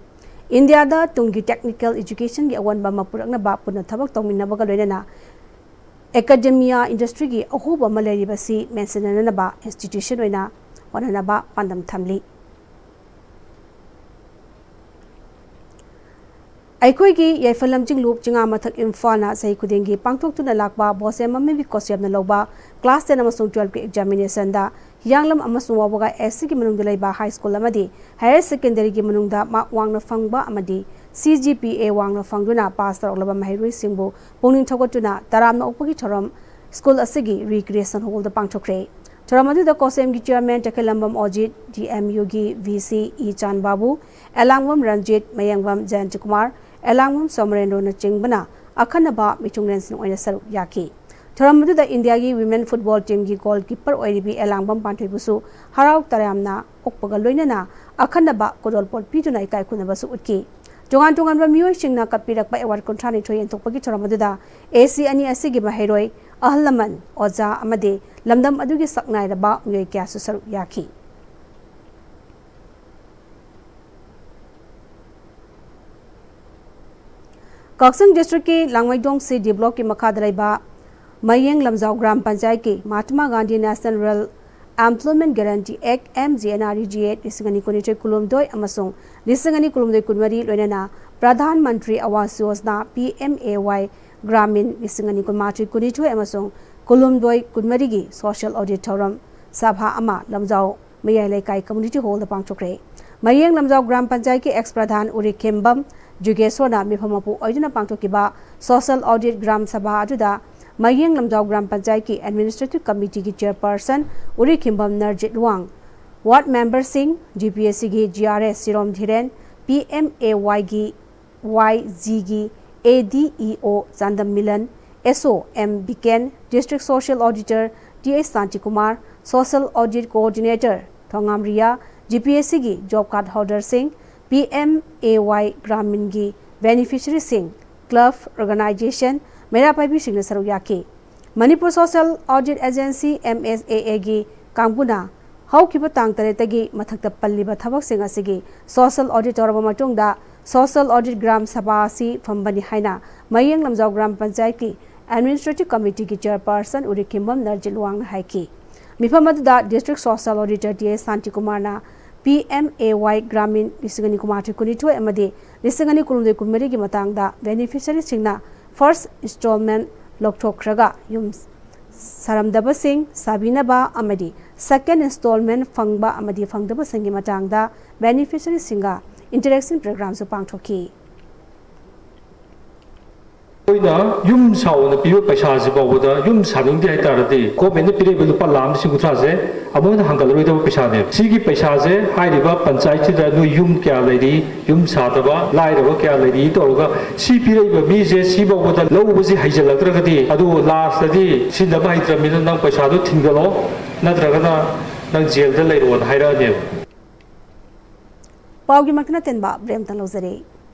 ꯏꯟꯗꯤꯌꯥꯗ ꯇꯨꯡꯒꯤ technical education ꯒꯤ ꯑꯑꯣꯟꯕ ꯑꯃ ꯄꯨꯔꯛꯅꯕ ꯄꯨꯟꯅ ꯊꯕꯛ ꯇꯧꯃꯤꯟꯅꯕꯒ ꯂꯣꯏꯅꯅ academia industry ꯒꯤ ꯑꯍꯣꯕ ꯑꯃ ꯂꯩꯔꯤꯕꯁꯤ ꯃꯦꯟꯁꯤꯟꯅꯅꯕ institution ꯑꯣꯏꯅ ꯍꯣꯠꯅꯅꯕ ꯄꯥꯟꯗꯝ ꯊꯝꯂꯤ꯫ ꯑꯩꯈꯣꯏꯒꯤ ꯌꯥꯏꯐ ꯂꯝꯖꯤꯡꯂꯨꯞ ꯆꯤꯉꯥꯃꯊꯛ ꯏꯝꯐꯥꯜꯅ ꯆꯍꯤ ꯈꯨꯗꯤꯡꯒꯤ ꯄꯥꯡꯊꯣꯛꯇꯨꯅ ꯂꯥꯛꯄ ꯕꯣꯁꯦꯝ ꯃꯃꯤꯕꯤ ꯀꯣꯁꯦꯞꯅ ꯂꯧꯕ class ten ꯑꯃꯁꯨꯡ twelve ꯀꯤ examination ꯗ ꯍꯤꯌꯥꯡꯂꯝ ꯑꯃꯁꯨꯡ ꯋꯥꯕꯒꯥꯏ S C ꯒꯤ ꯃꯅꯨꯡꯗ ꯂꯩꯕ high school ꯑꯃꯗꯤ higher secondary ꯒꯤ ꯃꯅꯨꯡꯗ mark ꯋꯥꯡꯅ ꯐꯪꯕ ꯑꯃꯗꯤ C G P A ꯋꯥꯡꯅ ꯐꯪꯗꯨꯅ pass ꯇꯧꯔꯛꯂꯕ ꯃꯍꯩꯔꯣꯏꯁꯤꯡꯕꯨ ꯄꯨꯛꯅꯤꯡ ꯊꯧꯒꯠꯇꯨꯅ ꯇꯔꯥꯝꯅ ꯑꯣꯛꯄꯒꯤ ꯊꯧꯔꯝ school ꯑꯁꯤꯒꯤ recreation hall ꯗ ꯄꯥꯡꯊꯣꯛꯈ꯭ꯔꯦ꯫ ꯊꯧꯔꯝ ꯑꯗꯨꯗ ꯀꯣꯁꯦꯝꯒꯤ chairman ꯇꯈꯦꯜꯂꯝꯕꯝ ꯑꯣꯖꯤꯠ, D M U ꯒꯤ V C ꯏ ꯆꯥꯟ ꯕꯥꯕꯨ, ꯑꯦꯂꯥꯡꯕꯝ ꯔꯟꯖꯤꯠ, ꯃꯌꯦꯡꯕꯝ ꯖꯌꯟꯇꯀꯨꯃꯥꯔ, ꯑꯦꯂꯥꯡꯕꯝ ꯁꯣꯃꯔꯦꯟꯗ꯭ꯔꯣꯅꯆꯤꯡꯕꯅ ꯑꯈꯟꯅꯕ ꯃꯤꯊꯨꯡꯂꯦꯟꯁꯤꯡ ꯑꯣꯏꯅ ꯁꯔꯨꯛ ꯌꯥꯈꯤ꯫ ꯊꯧꯔꯝ ꯑꯗꯨꯗ ꯏꯟꯗꯤꯌꯥꯒꯤ women football team ꯒꯤ goalkeeper ꯑꯣꯏꯔꯤꯕꯤ ꯑꯦꯂꯥꯡꯕꯝ ꯄꯥꯟꯊꯣꯏꯕꯨꯁꯨ ꯍꯔꯥꯎ ꯇꯌꯥꯝꯅ ꯑꯣꯛꯄꯒ ꯂꯣꯏꯅꯅ ꯑꯈꯟꯅꯕ ꯈꯨꯗꯣꯜꯄꯣꯠ ꯄꯤꯗꯨꯅ ꯏꯀꯥꯏ ꯈꯨꯝꯅꯕꯁꯨ ꯎꯠꯈꯤ꯫ ꯇꯣꯉꯥꯟ ꯇꯣꯉꯥꯟꯕ ꯃꯤꯑꯣꯏꯁꯤꯡꯅ ꯀꯠꯄꯤꯔꯛꯄ award ꯀꯨꯟꯊ꯭ꯔꯥ ꯅꯤꯊꯣꯏ ꯌꯦꯟꯊꯣꯛꯄꯒꯤ ꯊꯧꯔꯝ ꯑꯗꯨꯗ A C ꯑꯅꯤ ꯑꯁꯤꯒꯤ ꯃꯍꯩꯔꯣꯏ, ꯑꯍꯜ ꯂꯃꯟ, ꯑꯣꯖꯥ ꯑꯃꯗꯤ ꯂꯝꯗꯝ ꯑꯗꯨꯒꯤ ꯁꯛꯅꯥꯏꯔꯕ ꯃꯤꯑꯣꯏ ꯀꯌꯥꯁꯨ ꯁꯔꯨꯛ ꯌꯥꯈꯤ꯫ ꯀꯛꯆꯤꯡ district ꯀꯤ ꯂꯥꯡꯃꯩꯗꯣꯡ C D block ꯀꯤ ꯃꯈꯥꯗ ꯂꯩꯕ ꯃꯌꯦꯡ ꯂꯝꯖꯥꯎ ꯒ꯭ꯔꯥꯝ ꯄꯟꯆꯥꯌꯠꯀꯤ Mahatma Gandhi National Rural Employment Guarantee Act, M G N R E G A ꯂꯤꯁꯤꯡ ꯑꯅꯤ ꯀꯨꯟꯅꯤꯊꯣꯏ ꯀꯨꯟꯍꯨꯝꯗꯣꯏ ꯑꯃꯁꯨꯡ ꯂꯤꯁꯤꯡ ꯑꯅꯤ ꯀꯨꯟꯍꯨꯝꯗꯣꯏ ꯀꯨꯟꯃꯔꯤ, ꯂꯣꯏꯅꯅ ꯄ꯭ꯔꯙꯥꯟ ꯃꯟꯇ꯭ꯔꯤ ꯑꯋꯥꯁ Yojana, P M A Y Gramin, ꯂꯤꯁꯤꯡ ꯑꯅꯤ ꯀꯨꯟꯃꯥꯊꯣꯏ ꯀꯨꯟꯅꯤꯊꯣꯏ ꯑꯃꯁꯨꯡ ꯀꯨꯟꯍꯨꯝꯗꯣꯏ ꯀꯨꯟꯃꯔꯤꯒꯤ social audit ꯊꯧꯔꯝ ꯁꯚꯥ ꯑꯃ ꯂꯝꯖꯥꯎ ꯃꯌꯥꯏ ꯂꯩꯀꯥꯏ community hall ꯗ ꯄꯥꯡꯊꯣꯛꯈ꯭ꯔꯦ꯫ ꯃꯌꯦꯡ ꯂꯝꯖꯥꯎ ꯒ꯭ꯔꯥꯝ ꯄꯟꯆꯥꯌꯠꯀꯤ ex ꯄ꯭ꯔꯙꯥꯟ ꯎꯔꯤꯈꯦꯝꯕꯝ ꯖꯨꯒꯦꯁꯣꯔꯅ ꯃꯤꯐꯝ ꯃꯄꯨ ꯑꯣꯏꯗꯨꯅ ꯄꯥꯡꯊꯣꯛꯈꯤꯕ social audit ꯒ꯭ꯔꯥꯝ ꯁꯚꯥ ꯑꯗꯨꯗ ꯃꯌꯦꯡ ꯂꯝꯖꯥꯎ ꯒ꯭ꯔꯥꯝ ꯄꯟꯆꯥꯌꯠꯀꯤ administrative committee ꯒꯤ chairperson ꯎꯔꯤꯈꯦꯝꯕꯝ ꯅꯔꯖꯤꯠ ꯋꯥꯡ, ward member ꯁꯤꯡ, G P S C ꯒꯤ G R S ꯁꯤꯔꯣꯝ ꯙꯤꯔꯦꯟ, P M A Y ꯒꯤ Y G ꯒꯤ A D E O Chandam Milan, S O M ꯕꯤꯀꯦꯟ, District Social Auditor T H Shantikumar, Social Audit Coordinator Thongam Rhea, G P S C ꯒꯤ job card holder ꯁꯤꯡ, P M A Y ꯒ꯭ꯔꯥꯃꯤꯟꯒꯤ beneficiary ꯁꯤꯡ, club, organization, ꯃꯩꯔꯥ ꯄꯥꯏꯕꯤꯁꯤꯡꯅ ꯁꯔꯨꯛ ꯌꯥꯈꯤ꯫ Manipur Social Audit Agency, M S A A ꯒꯤ ꯀꯥꯡꯕꯨꯅ ꯍꯧꯈꯤꯕ ꯇꯥꯡ ꯇꯔꯦꯠꯇꯒꯤ ꯃꯊꯛꯇ ꯄꯜꯂꯤꯕ ꯊꯕꯛꯁꯤꯡ ꯑꯁꯤꯒꯤ social audit ꯇꯧꯔꯕ ꯃꯇꯨꯡꯗ social audit ꯒ꯭ꯔꯥꯝ ꯁꯚꯥ ꯑꯁꯤ ꯐꯝꯕꯅꯤ ꯍꯥꯏꯅ ꯃꯌꯦꯡ ꯂꯝꯖꯥꯎ ꯒ꯭ꯔꯥꯝ ꯄꯟꯆꯥꯌꯠꯀꯤ administrative committee ꯒꯤ chairperson ꯎꯔꯤꯈꯦꯝꯕꯝ ꯅꯔꯖꯤꯠ ꯋꯥꯡꯅ ꯍꯥꯏꯈꯤ꯫ ꯃꯤꯐꯝ ꯑꯗꯨꯗ District Social Auditor T H ꯁꯥꯟꯇꯤꯀꯨꯃꯥꯔꯅ P M A Y Gramin ꯂꯤꯁꯤꯡ ꯑꯅꯤ ꯀꯨꯟꯃꯥꯊꯣꯏ ꯀꯨꯟꯅꯤꯊꯣꯏ ꯑꯃꯗꯤ ꯂꯤꯁꯤꯡ ꯑꯅꯤ ꯀꯨꯟꯍꯨꯝꯗꯣꯏ ꯀꯨꯟꯃꯔꯤꯒꯤ ꯃꯇꯥꯡꯗ beneficiary ꯁꯤꯡꯅ first installment ꯂꯧꯊꯣꯛꯈ꯭ꯔꯒ ꯌꯨꯝ ꯁꯥꯔꯝꯗꯕꯁꯤꯡ ꯁꯥꯕꯤꯅꯕ ꯑꯃꯗꯤ second installment ꯐꯪꯕ ꯑꯃꯗꯤ ꯐꯪꯗꯕꯁꯤꯡꯒꯤ ꯃꯇꯥꯡꯗ beneficiary ꯁꯤꯡꯒ interaction program ꯁꯨ ꯄꯥꯡꯊꯣꯛꯈꯤ꯫ ꯑꯩꯈꯣꯏꯅ ꯌꯨꯝ ꯁꯥꯎꯅ ꯄꯤꯕ ꯄꯩꯁꯥꯁꯤ ꯐꯥꯎꯕꯗ ꯌꯨꯝ ꯁꯥꯅꯤꯡꯗꯦ ꯍꯥꯏꯇꯥꯔꯗꯤ government ꯅ ꯄꯤꯔꯛꯏꯕ ꯂꯨꯄꯥ ꯂꯥꯈ ꯂꯤꯁꯤꯡ ꯀꯨꯟꯊ꯭ꯔꯥꯁꯦ ꯑꯃꯨꯛ ꯍꯟꯅ ꯍꯟꯒꯠꯂꯔꯣꯏꯗꯕ ꯄꯩꯁꯥꯅꯦꯕ꯫ ꯁꯤꯒꯤ ꯄꯩꯁꯥꯁꯦ ꯍꯥꯏꯔꯤꯕ ꯄꯟꯆꯥꯌꯠꯁꯤꯗ ꯅꯣꯏ ꯌꯨꯝ ꯀꯌꯥ ꯂꯩꯔꯤ, ꯌꯨꯝ ꯁꯥꯗꯕ, ꯂꯥꯏꯔꯕ ꯀꯌꯥ ꯂꯩꯔꯤ ꯇꯧꯔꯒ ꯁꯤ ꯄꯤꯔꯛꯏꯕ ꯃꯤꯁꯦ ꯁꯤ ꯐꯥꯎꯕꯗ ꯂꯧꯕꯁꯤ ꯍꯩꯖꯤꯜꯂꯛꯇ꯭ꯔꯒꯗꯤ ꯑꯗꯨ last ꯇꯗꯤ ꯁꯤꯖꯤꯟꯅꯕ ꯍꯩꯇ꯭ꯔꯕꯅꯤꯅ ꯅꯪ ꯄꯩꯁꯥꯗꯣ ꯊꯤꯡꯒꯠꯂꯣ, ꯅꯠꯇ꯭ꯔꯒꯅ ꯅꯪ ꯖꯦꯜꯗ ꯂꯩꯔꯣꯅ ꯍꯥꯏꯔꯛꯑꯅꯦꯕ꯫ ꯄꯥꯎꯒꯤ ꯃꯈꯥ ꯇꯦꯟꯕ break ꯑꯃꯇꯪ ꯂꯧꯖꯔꯤ꯫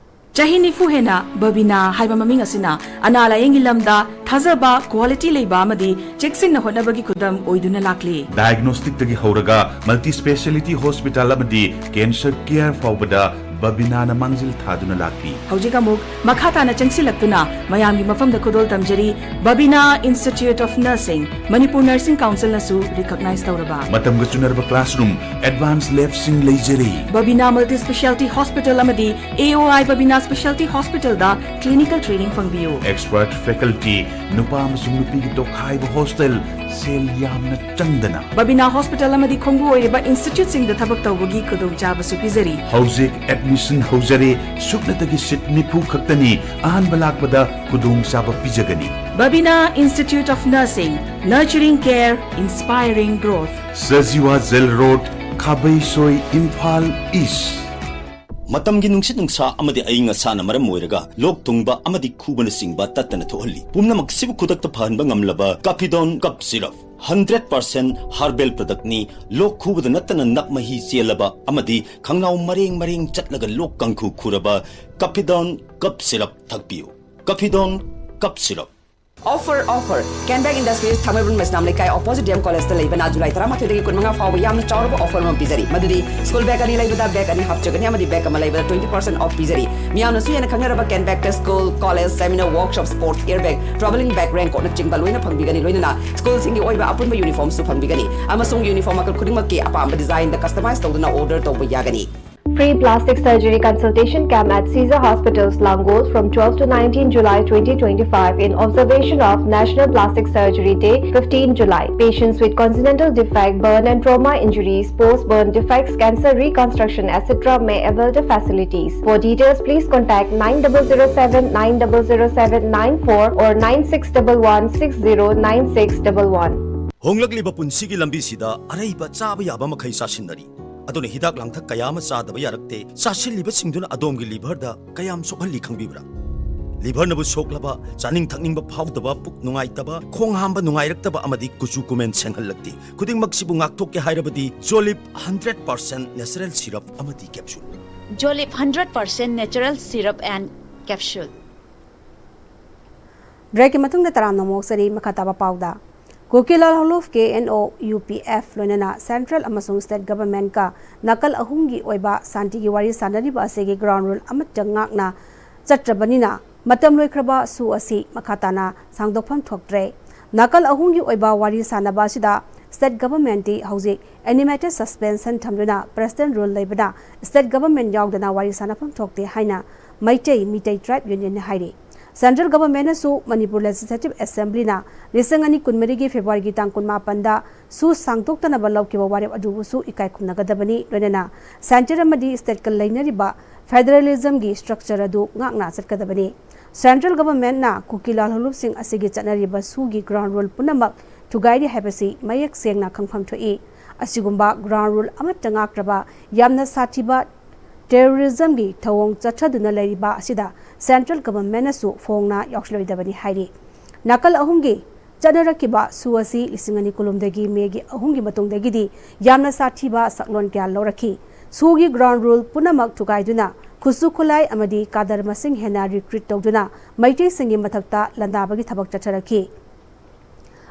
ꯆꯍꯤ ꯅꯤꯐꯨ ꯍꯦꯟꯅ ꯕꯕꯤꯅꯥ ꯍꯥꯏꯕ ꯃꯃꯤꯡ ꯑꯁꯤꯅ ꯑꯅꯥ ꯂꯥꯌꯦꯡꯒꯤ ꯂꯝꯗ ꯊꯥꯖꯕ, quality ꯂꯩꯕ ꯑꯃꯗꯤ ꯆꯦꯛꯁꯤꯟꯅ ꯍꯣꯠꯅꯕꯒꯤ ꯈꯨꯗꯝ ꯑꯣꯏꯗꯨꯅ ꯂꯥꯛꯂꯤ꯫ Diagnostic ꯇꯒꯤ ꯍꯧꯔꯒ multi speciality hospital ꯑꯃꯗꯤ cancer care ꯐꯥꯎꯕꯗ ꯕꯕꯤꯅꯥꯅ ꯃꯥꯡꯖꯤꯜ ꯊꯥꯗꯨꯅ ꯂꯥꯛꯂꯤ꯫ ꯍꯧꯖꯤꯛ ꯑꯃꯨꯛ ꯃꯈꯥ ꯇꯥꯅ ꯆꯪꯁꯤꯜꯂꯛꯇꯨꯅ ꯃꯌꯥꯝꯒꯤ ꯃꯐꯝꯗ ꯈꯨꯗꯣꯜ ꯇꯝꯖꯔꯤ ꯕꯕꯤꯅꯥ Institute of Nursing, Manipur Nursing Councilꯅꯁꯨ recognize ꯇꯧꯔꯕ꯫ ꯃꯇꯝꯒ ꯆꯨꯅꯔꯕ classroom, advance labꯁꯤꯡ ꯂꯩꯖꯔꯤ꯫ ꯕꯕꯤꯅꯥ Multi Speciality Hospital ꯑꯃꯗꯤ A O I Babina Speciality Hospitalꯗ clinical training ꯐꯪꯕꯤꯌꯨ꯫ Expert faculty, ꯅꯨꯄꯥ ꯑꯃꯁꯨꯡ ꯅꯨꯄꯤꯒꯤ ꯇꯣꯈꯥꯏꯕ hostel, ꯁꯦꯜ ꯌꯥꯝꯅ ꯆꯪꯗꯅ꯫ ꯕꯕꯤꯅꯥ Hospital ꯑꯃꯗꯤ ꯈꯣꯡꯕꯨ ꯑꯣꯏꯔꯤꯕ instituteꯁꯤꯡꯗ ꯊꯕꯛ ꯇꯧꯕꯒꯤ ꯈꯨꯗꯣꯡꯆꯥꯕꯁꯨ ꯄꯤꯖꯔꯤ꯫ ꯍꯧꯖꯤꯛ admission ꯍꯧꯖꯔꯦ, ꯁꯨꯞꯅꯇꯒꯤ seat ꯅꯤꯐꯨ ꯈꯛꯇꯅꯤ꯫ ꯑꯍꯥꯟꯕ ꯂꯥꯛꯄꯗ ꯈꯨꯗꯣꯡꯆꯥꯕ ꯄꯤꯖꯒꯅꯤ꯫ ꯕꯕꯤꯅꯥ Institute of Nursing, nurturing care, inspiring growth. Sajiwa Jail Road, ꯈꯥꯕꯩꯁꯣꯏ, Imphal East꯫ ꯃꯇꯝꯒꯤ ꯅꯨꯡꯁꯤꯠ ꯅꯨꯡꯁꯥ ꯑꯃꯗꯤ ꯑꯏꯪ ꯑꯁꯥꯅ ꯃꯔꯝ ꯑꯣꯏꯔꯒ ꯂꯣꯛ ꯊꯨꯡꯕ ꯑꯃꯗꯤ ꯈꯨꯕꯅꯆꯤꯡꯕ ꯇꯠꯇꯅ ꯊꯣꯛꯍꯜꯂꯤ꯫ ꯄꯨꯝꯅꯃꯛꯁꯤꯕꯨ ꯈꯨꯗꯛꯇ ꯐꯍꯟꯕ ꯉꯝꯂꯕ Caphidone Cough Syrup, hundred percent herbal productꯅꯤ꯫ ꯂꯣꯛ ꯈꯨꯕꯗ ꯅꯠꯇꯅ ꯅꯞ ꯃꯍꯤ ꯆꯦꯜꯂꯕ ꯑꯃꯗꯤ ꯈꯪꯅꯥꯎ ꯃꯔꯦꯡ ꯃꯔꯦꯡ ꯆꯠꯂꯒ ꯂꯣꯛ ꯀꯥꯡꯈꯨ ꯈꯨꯔꯕ Caphidone Cough Syrup ꯊꯛꯄꯤꯌꯨ꯫ Caphidone Cough Syrup꯫ Offer, offer! Kenbag Industries, ꯊꯥꯡꯃꯩꯕꯟ ꯃꯩꯁꯅꯥꯝ ꯂꯩꯀꯥꯏ opposite D M Collegeꯇ ꯂꯩꯕꯅ July ꯇꯔꯥꯃꯥꯊꯣꯏꯗꯒꯤ ꯀꯨꯟꯃꯉꯥ ꯐꯥꯎꯕ ꯌꯥꯝꯅ ꯆꯥꯎꯔꯕ offer ꯑꯃ ꯄꯤꯖꯔꯤ꯫ ꯃꯗꯨꯗꯤ school bag ꯑꯅꯤ ꯂꯩꯕꯗ bag ꯑꯅꯤ ꯍꯥꯞꯆꯒꯅꯤ ꯑꯃꯗꯤ bag ꯑꯃ ꯂꯩꯕꯗ twenty percent off ꯄꯤꯖꯔꯤ꯫ ꯃꯤꯌꯥꯝꯅꯁꯨ ꯍꯦꯟꯅ ꯈꯪꯅꯔꯕ Kenbagꯇ school, college, seminar, workshop, sports gear bag, travelling bag, raincoatꯅ ꯆꯤꯡꯕ ꯂꯣꯏꯅ ꯐꯪꯕꯤꯒꯅꯤ꯫ ꯂꯣꯏꯅꯅ schoolꯁꯤꯡꯒꯤ ꯑꯣꯏꯕ ꯑꯄꯨꯟꯕ uniformꯁꯨ ꯐꯪꯕꯤꯒꯅꯤ ꯑꯃꯁꯨꯡ uniform ꯃꯈꯜ ꯈꯨꯗꯤꯡꯃꯛꯀꯤ ꯑꯄꯥꯝꯕ designꯗ customize ꯇꯧꯗꯨꯅ order ꯇꯧꯕ ꯌꯥꯒꯅꯤ꯫ Free plastic surgery consultation camp at Caesar Hospitals, Langol from twelve to nineteen July twenty twenty-five in observation of National Plastic Surgery Day, fifteen July. Patients with congenital defect, burn and trauma injuries, post-burn defects, cancer reconstruction, et cetera may avail the facilities. For details, please contact nine double zero seven nine double zero seven nine four or nine six double one six zero nine six double one. ꯍꯣꯡꯂꯛꯂꯤꯕ ꯄꯨꯟꯁꯤꯒꯤ ꯂꯝꯕꯤꯁꯤꯗ ꯑꯔꯩꯕ ꯆꯥꯕ ꯌꯥꯕ ꯃꯈꯩ ꯆꯥꯁꯤꯟꯅꯔꯤ꯫ ꯑꯗꯨꯅ ꯍꯤꯗꯥꯛ ꯂꯥꯡꯊꯛ ꯀꯌꯥ ꯑꯃ ꯆꯥꯗꯕ ꯌꯥꯔꯛꯇꯦ꯫ ꯆꯥꯁꯤꯜꯂꯤꯕꯁꯤꯡꯗꯨꯅ ꯑꯗꯣꯝꯒꯤ liverꯗ ꯀꯌꯥꯝ ꯁꯣꯛꯍꯜꯂꯤ ꯈꯪꯕꯤꯕ꯭ꯔꯥ? Liverꯅꯕꯨ ꯁꯣꯛꯂꯕ, ꯆꯥꯅꯤꯡ ꯊꯛꯅꯤꯡꯕ ꯐꯥꯎꯗꯕ, ꯄꯨꯛ ꯅꯨꯡꯉꯥꯏꯇꯕ, ꯈꯣꯡ ꯍꯥꯝꯕ ꯅꯨꯡꯉꯥꯏꯔꯛꯇꯕ ꯑꯃꯗꯤ ꯀꯨꯆꯨ ꯀꯨꯃꯦꯟ ꯁꯦꯡꯍꯜꯂꯛꯇꯦ꯫ ꯈꯨꯗꯤꯡꯃꯛꯁꯤꯕꯨ ꯉꯥꯛꯊꯣꯛꯀꯦ ꯍꯥꯏꯔꯕꯗꯤ Jolib hundred percent natural syrup ꯑꯃꯗꯤ capsule꯫ Jolib hundred percent natural syrup and capsule. Breakꯀꯤ ꯃꯇꯨꯡꯗ ꯇꯔꯥꯝꯅ ꯑꯃꯨꯛ ꯑꯣꯛꯆꯔꯤ꯫ ꯃꯈꯥ ꯇꯥꯕ ꯄꯥꯎꯗ ꯀꯨꯀꯤꯂꯥꯜ ꯍꯧꯂꯨꯞ, ꯀꯦ N O, U P F ꯂꯣꯏꯅꯅ ꯁꯦꯟꯇ꯭ꯔꯦꯜ ꯑꯃꯁꯨꯡ ꯁ꯭ꯇꯦꯠ ꯒꯚꯔꯟꯃꯦꯟꯠꯀ ꯅꯥꯀꯜ ꯑꯍꯨꯝꯒꯤ ꯑꯣꯏꯕ ꯁꯥꯟꯇꯤꯒꯤ ꯋꯥꯔꯤ ꯁꯥꯅꯔꯤꯕ ꯑꯁꯤꯒꯤ ꯒ꯭ꯔꯥꯎꯟ ꯔꯨꯜ ꯑꯃꯠꯇ ꯉꯥꯛꯅ ꯆꯠꯇ꯭ꯔꯕꯅꯤꯅ ꯃꯇꯝ ꯂꯣꯏꯈ꯭ꯔꯕ ꯁꯨ ꯑꯁꯤ ꯃꯈꯥ ꯇꯥꯅ ꯁꯥꯡꯗꯣꯛꯐꯝ ꯊꯣꯛꯇ꯭ꯔꯦ꯫ ꯅꯥꯀꯜ ꯑꯍꯨꯝꯒꯤ ꯑꯣꯏꯕ ꯋꯥꯔꯤ ꯁꯥꯅꯕ ꯑꯁꯤꯗ ꯁ꯭ꯇꯦꯠ ꯒꯚꯔꯟꯃꯦꯟꯠꯇꯤ ꯍꯧꯖꯤꯛ ꯑꯦꯅꯤꯃꯦꯇꯦꯗ ꯁꯁꯄꯦꯟꯁꯟ ꯊꯝꯗꯨꯅ ꯄ꯭ꯔꯦꯁꯤꯗꯦꯟꯠ ꯔꯨꯜ ꯂꯩꯕꯅ ꯁ꯭ꯇꯦꯠ ꯒꯚꯔꯟꯃꯦꯟꯠ ꯌꯥꯎꯗꯅ ꯋꯥꯔꯤ ꯁꯥꯅꯐꯝ ꯊꯣꯛꯇꯦ ꯍꯥꯏꯅ ꯃꯩꯇꯩ ꯃꯤꯇꯩ ꯇ꯭ꯔꯥꯏꯕ ꯌꯨꯅꯤꯌꯟꯅ ꯍꯥꯏꯔꯤ꯫ ꯁꯦꯟꯇ꯭ꯔꯦꯜ ꯒꯚꯔꯟꯃꯦꯟꯠꯅꯁꯨ ꯃꯅꯤꯄꯨꯔ ꯂꯦꯖꯤꯁꯂꯦꯇꯤꯚ ꯑꯦꯁꯦꯝꯕ꯭ꯂꯤꯅ ꯂꯤꯁꯤꯡ ꯑꯅꯤ ꯀꯨꯟꯃꯔꯤꯒꯤ ꯐꯦꯕ꯭ꯔꯨꯋꯥꯔꯤꯒꯤ ꯇꯥꯡ ꯀꯨꯟꯃꯥꯄꯟꯗ ꯁꯨ ꯁꯥꯡꯗꯣꯛꯇꯅꯕ ꯂꯧꯈꯤꯕ ꯋꯥꯔꯦꯞ ꯑꯗꯨꯕꯨꯁꯨ ꯏꯀꯥꯏ ꯈꯨꯝꯅꯒꯗꯕꯅꯤ, ꯂꯣꯏꯅꯅ ꯁꯦꯟꯇꯔ ꯑꯃꯗꯤ ꯁ꯭ꯇꯦꯠꯀ ꯂꯩꯅꯔꯤꯕ ꯐꯦꯗꯔꯦꯂꯤꯖꯝꯒꯤ ꯁ꯭ꯇ꯭ꯔꯛꯆꯔ ꯑꯗꯨ ꯉꯥꯛꯅ ꯆꯠꯀꯗꯕꯅꯤ꯫ ꯁꯦꯟꯇ꯭ꯔꯦꯜ ꯒꯚꯔꯟꯃꯦꯟꯠꯅ ꯀꯨꯀꯤꯂꯥꯜ ꯍꯧꯂꯨꯞꯁꯤꯡ ꯑꯁꯤꯒꯤ ꯆꯠꯅꯔꯤꯕ ꯁꯨꯒꯤ ꯒ꯭ꯔꯥꯎꯟ ꯔꯨꯜ ꯄꯨꯝꯅꯃꯛ ꯊꯨꯒꯥꯏꯔꯤ ꯍꯥꯏꯕꯁꯤ ꯃꯌꯦꯛ ꯁꯦꯡꯅ ꯈꯪꯐꯝ ꯊꯣꯛꯏ꯫ ꯑꯁꯤꯒꯨꯝꯕ ꯒ꯭ꯔꯥꯎꯟ ꯔꯨꯜ ꯑꯃꯠꯇ ꯉꯥꯛꯇ꯭ꯔꯕ ꯌꯥꯝꯅ ꯁꯥꯊꯤꯕ ꯇꯦꯔꯣꯔꯤꯖꯝꯒꯤ ꯊꯧꯑꯣꯡ ꯆꯠꯊꯗꯨꯅ ꯂꯩꯔꯤꯕ ꯑꯁꯤꯗ ꯁꯦꯟꯇ꯭ꯔꯦꯜ ꯒꯚꯔꯟꯃꯦꯟꯠꯅꯁꯨ ꯐꯣꯡꯅ ꯌꯥꯎꯁꯤꯜꯂꯣꯏꯗꯕꯅꯤ ꯍꯥꯏꯔꯤ꯫ ꯅꯥꯀꯜ ꯑꯍꯨꯝꯒꯤ ꯆꯠꯅꯔꯛꯈꯤꯕ ꯁꯨ ꯑꯁꯤ ꯂꯤꯁꯤꯡ ꯑꯅꯤ ꯀꯨꯟꯍꯨꯝꯗꯣꯏꯒꯤ ꯃꯦꯒꯤ ꯑꯍꯨꯝꯒꯤ ꯃꯇꯨꯡꯗꯒꯤꯗꯤ ꯌꯥꯝꯅ ꯁꯥꯊꯤꯕ ꯁꯛꯂꯣꯟ ꯀꯌꯥ ꯂꯧꯔꯛꯈꯤ꯫ ꯁꯨꯒꯤ ꯒ꯭ꯔꯥꯎꯟ ꯔꯨꯜ ꯄꯨꯝꯅꯃꯛ ꯊꯨꯒꯥꯏꯗꯨꯅ ꯈꯨꯠꯁꯨ ꯈꯨꯠꯂꯥꯏ ꯑꯃꯗꯤ ꯀꯥꯗꯔ ꯃꯁꯤꯡ ꯍꯦꯟꯅ ꯔꯤꯀ꯭ꯔꯨꯠ ꯇꯧꯗꯨꯅ ꯃꯩꯇꯩꯁꯤꯡꯒꯤ ꯃꯊꯛꯇ ꯂꯥꯟꯗꯥꯕꯒꯤ ꯊꯕꯛ ꯆꯠꯊꯔꯛꯈꯤ꯫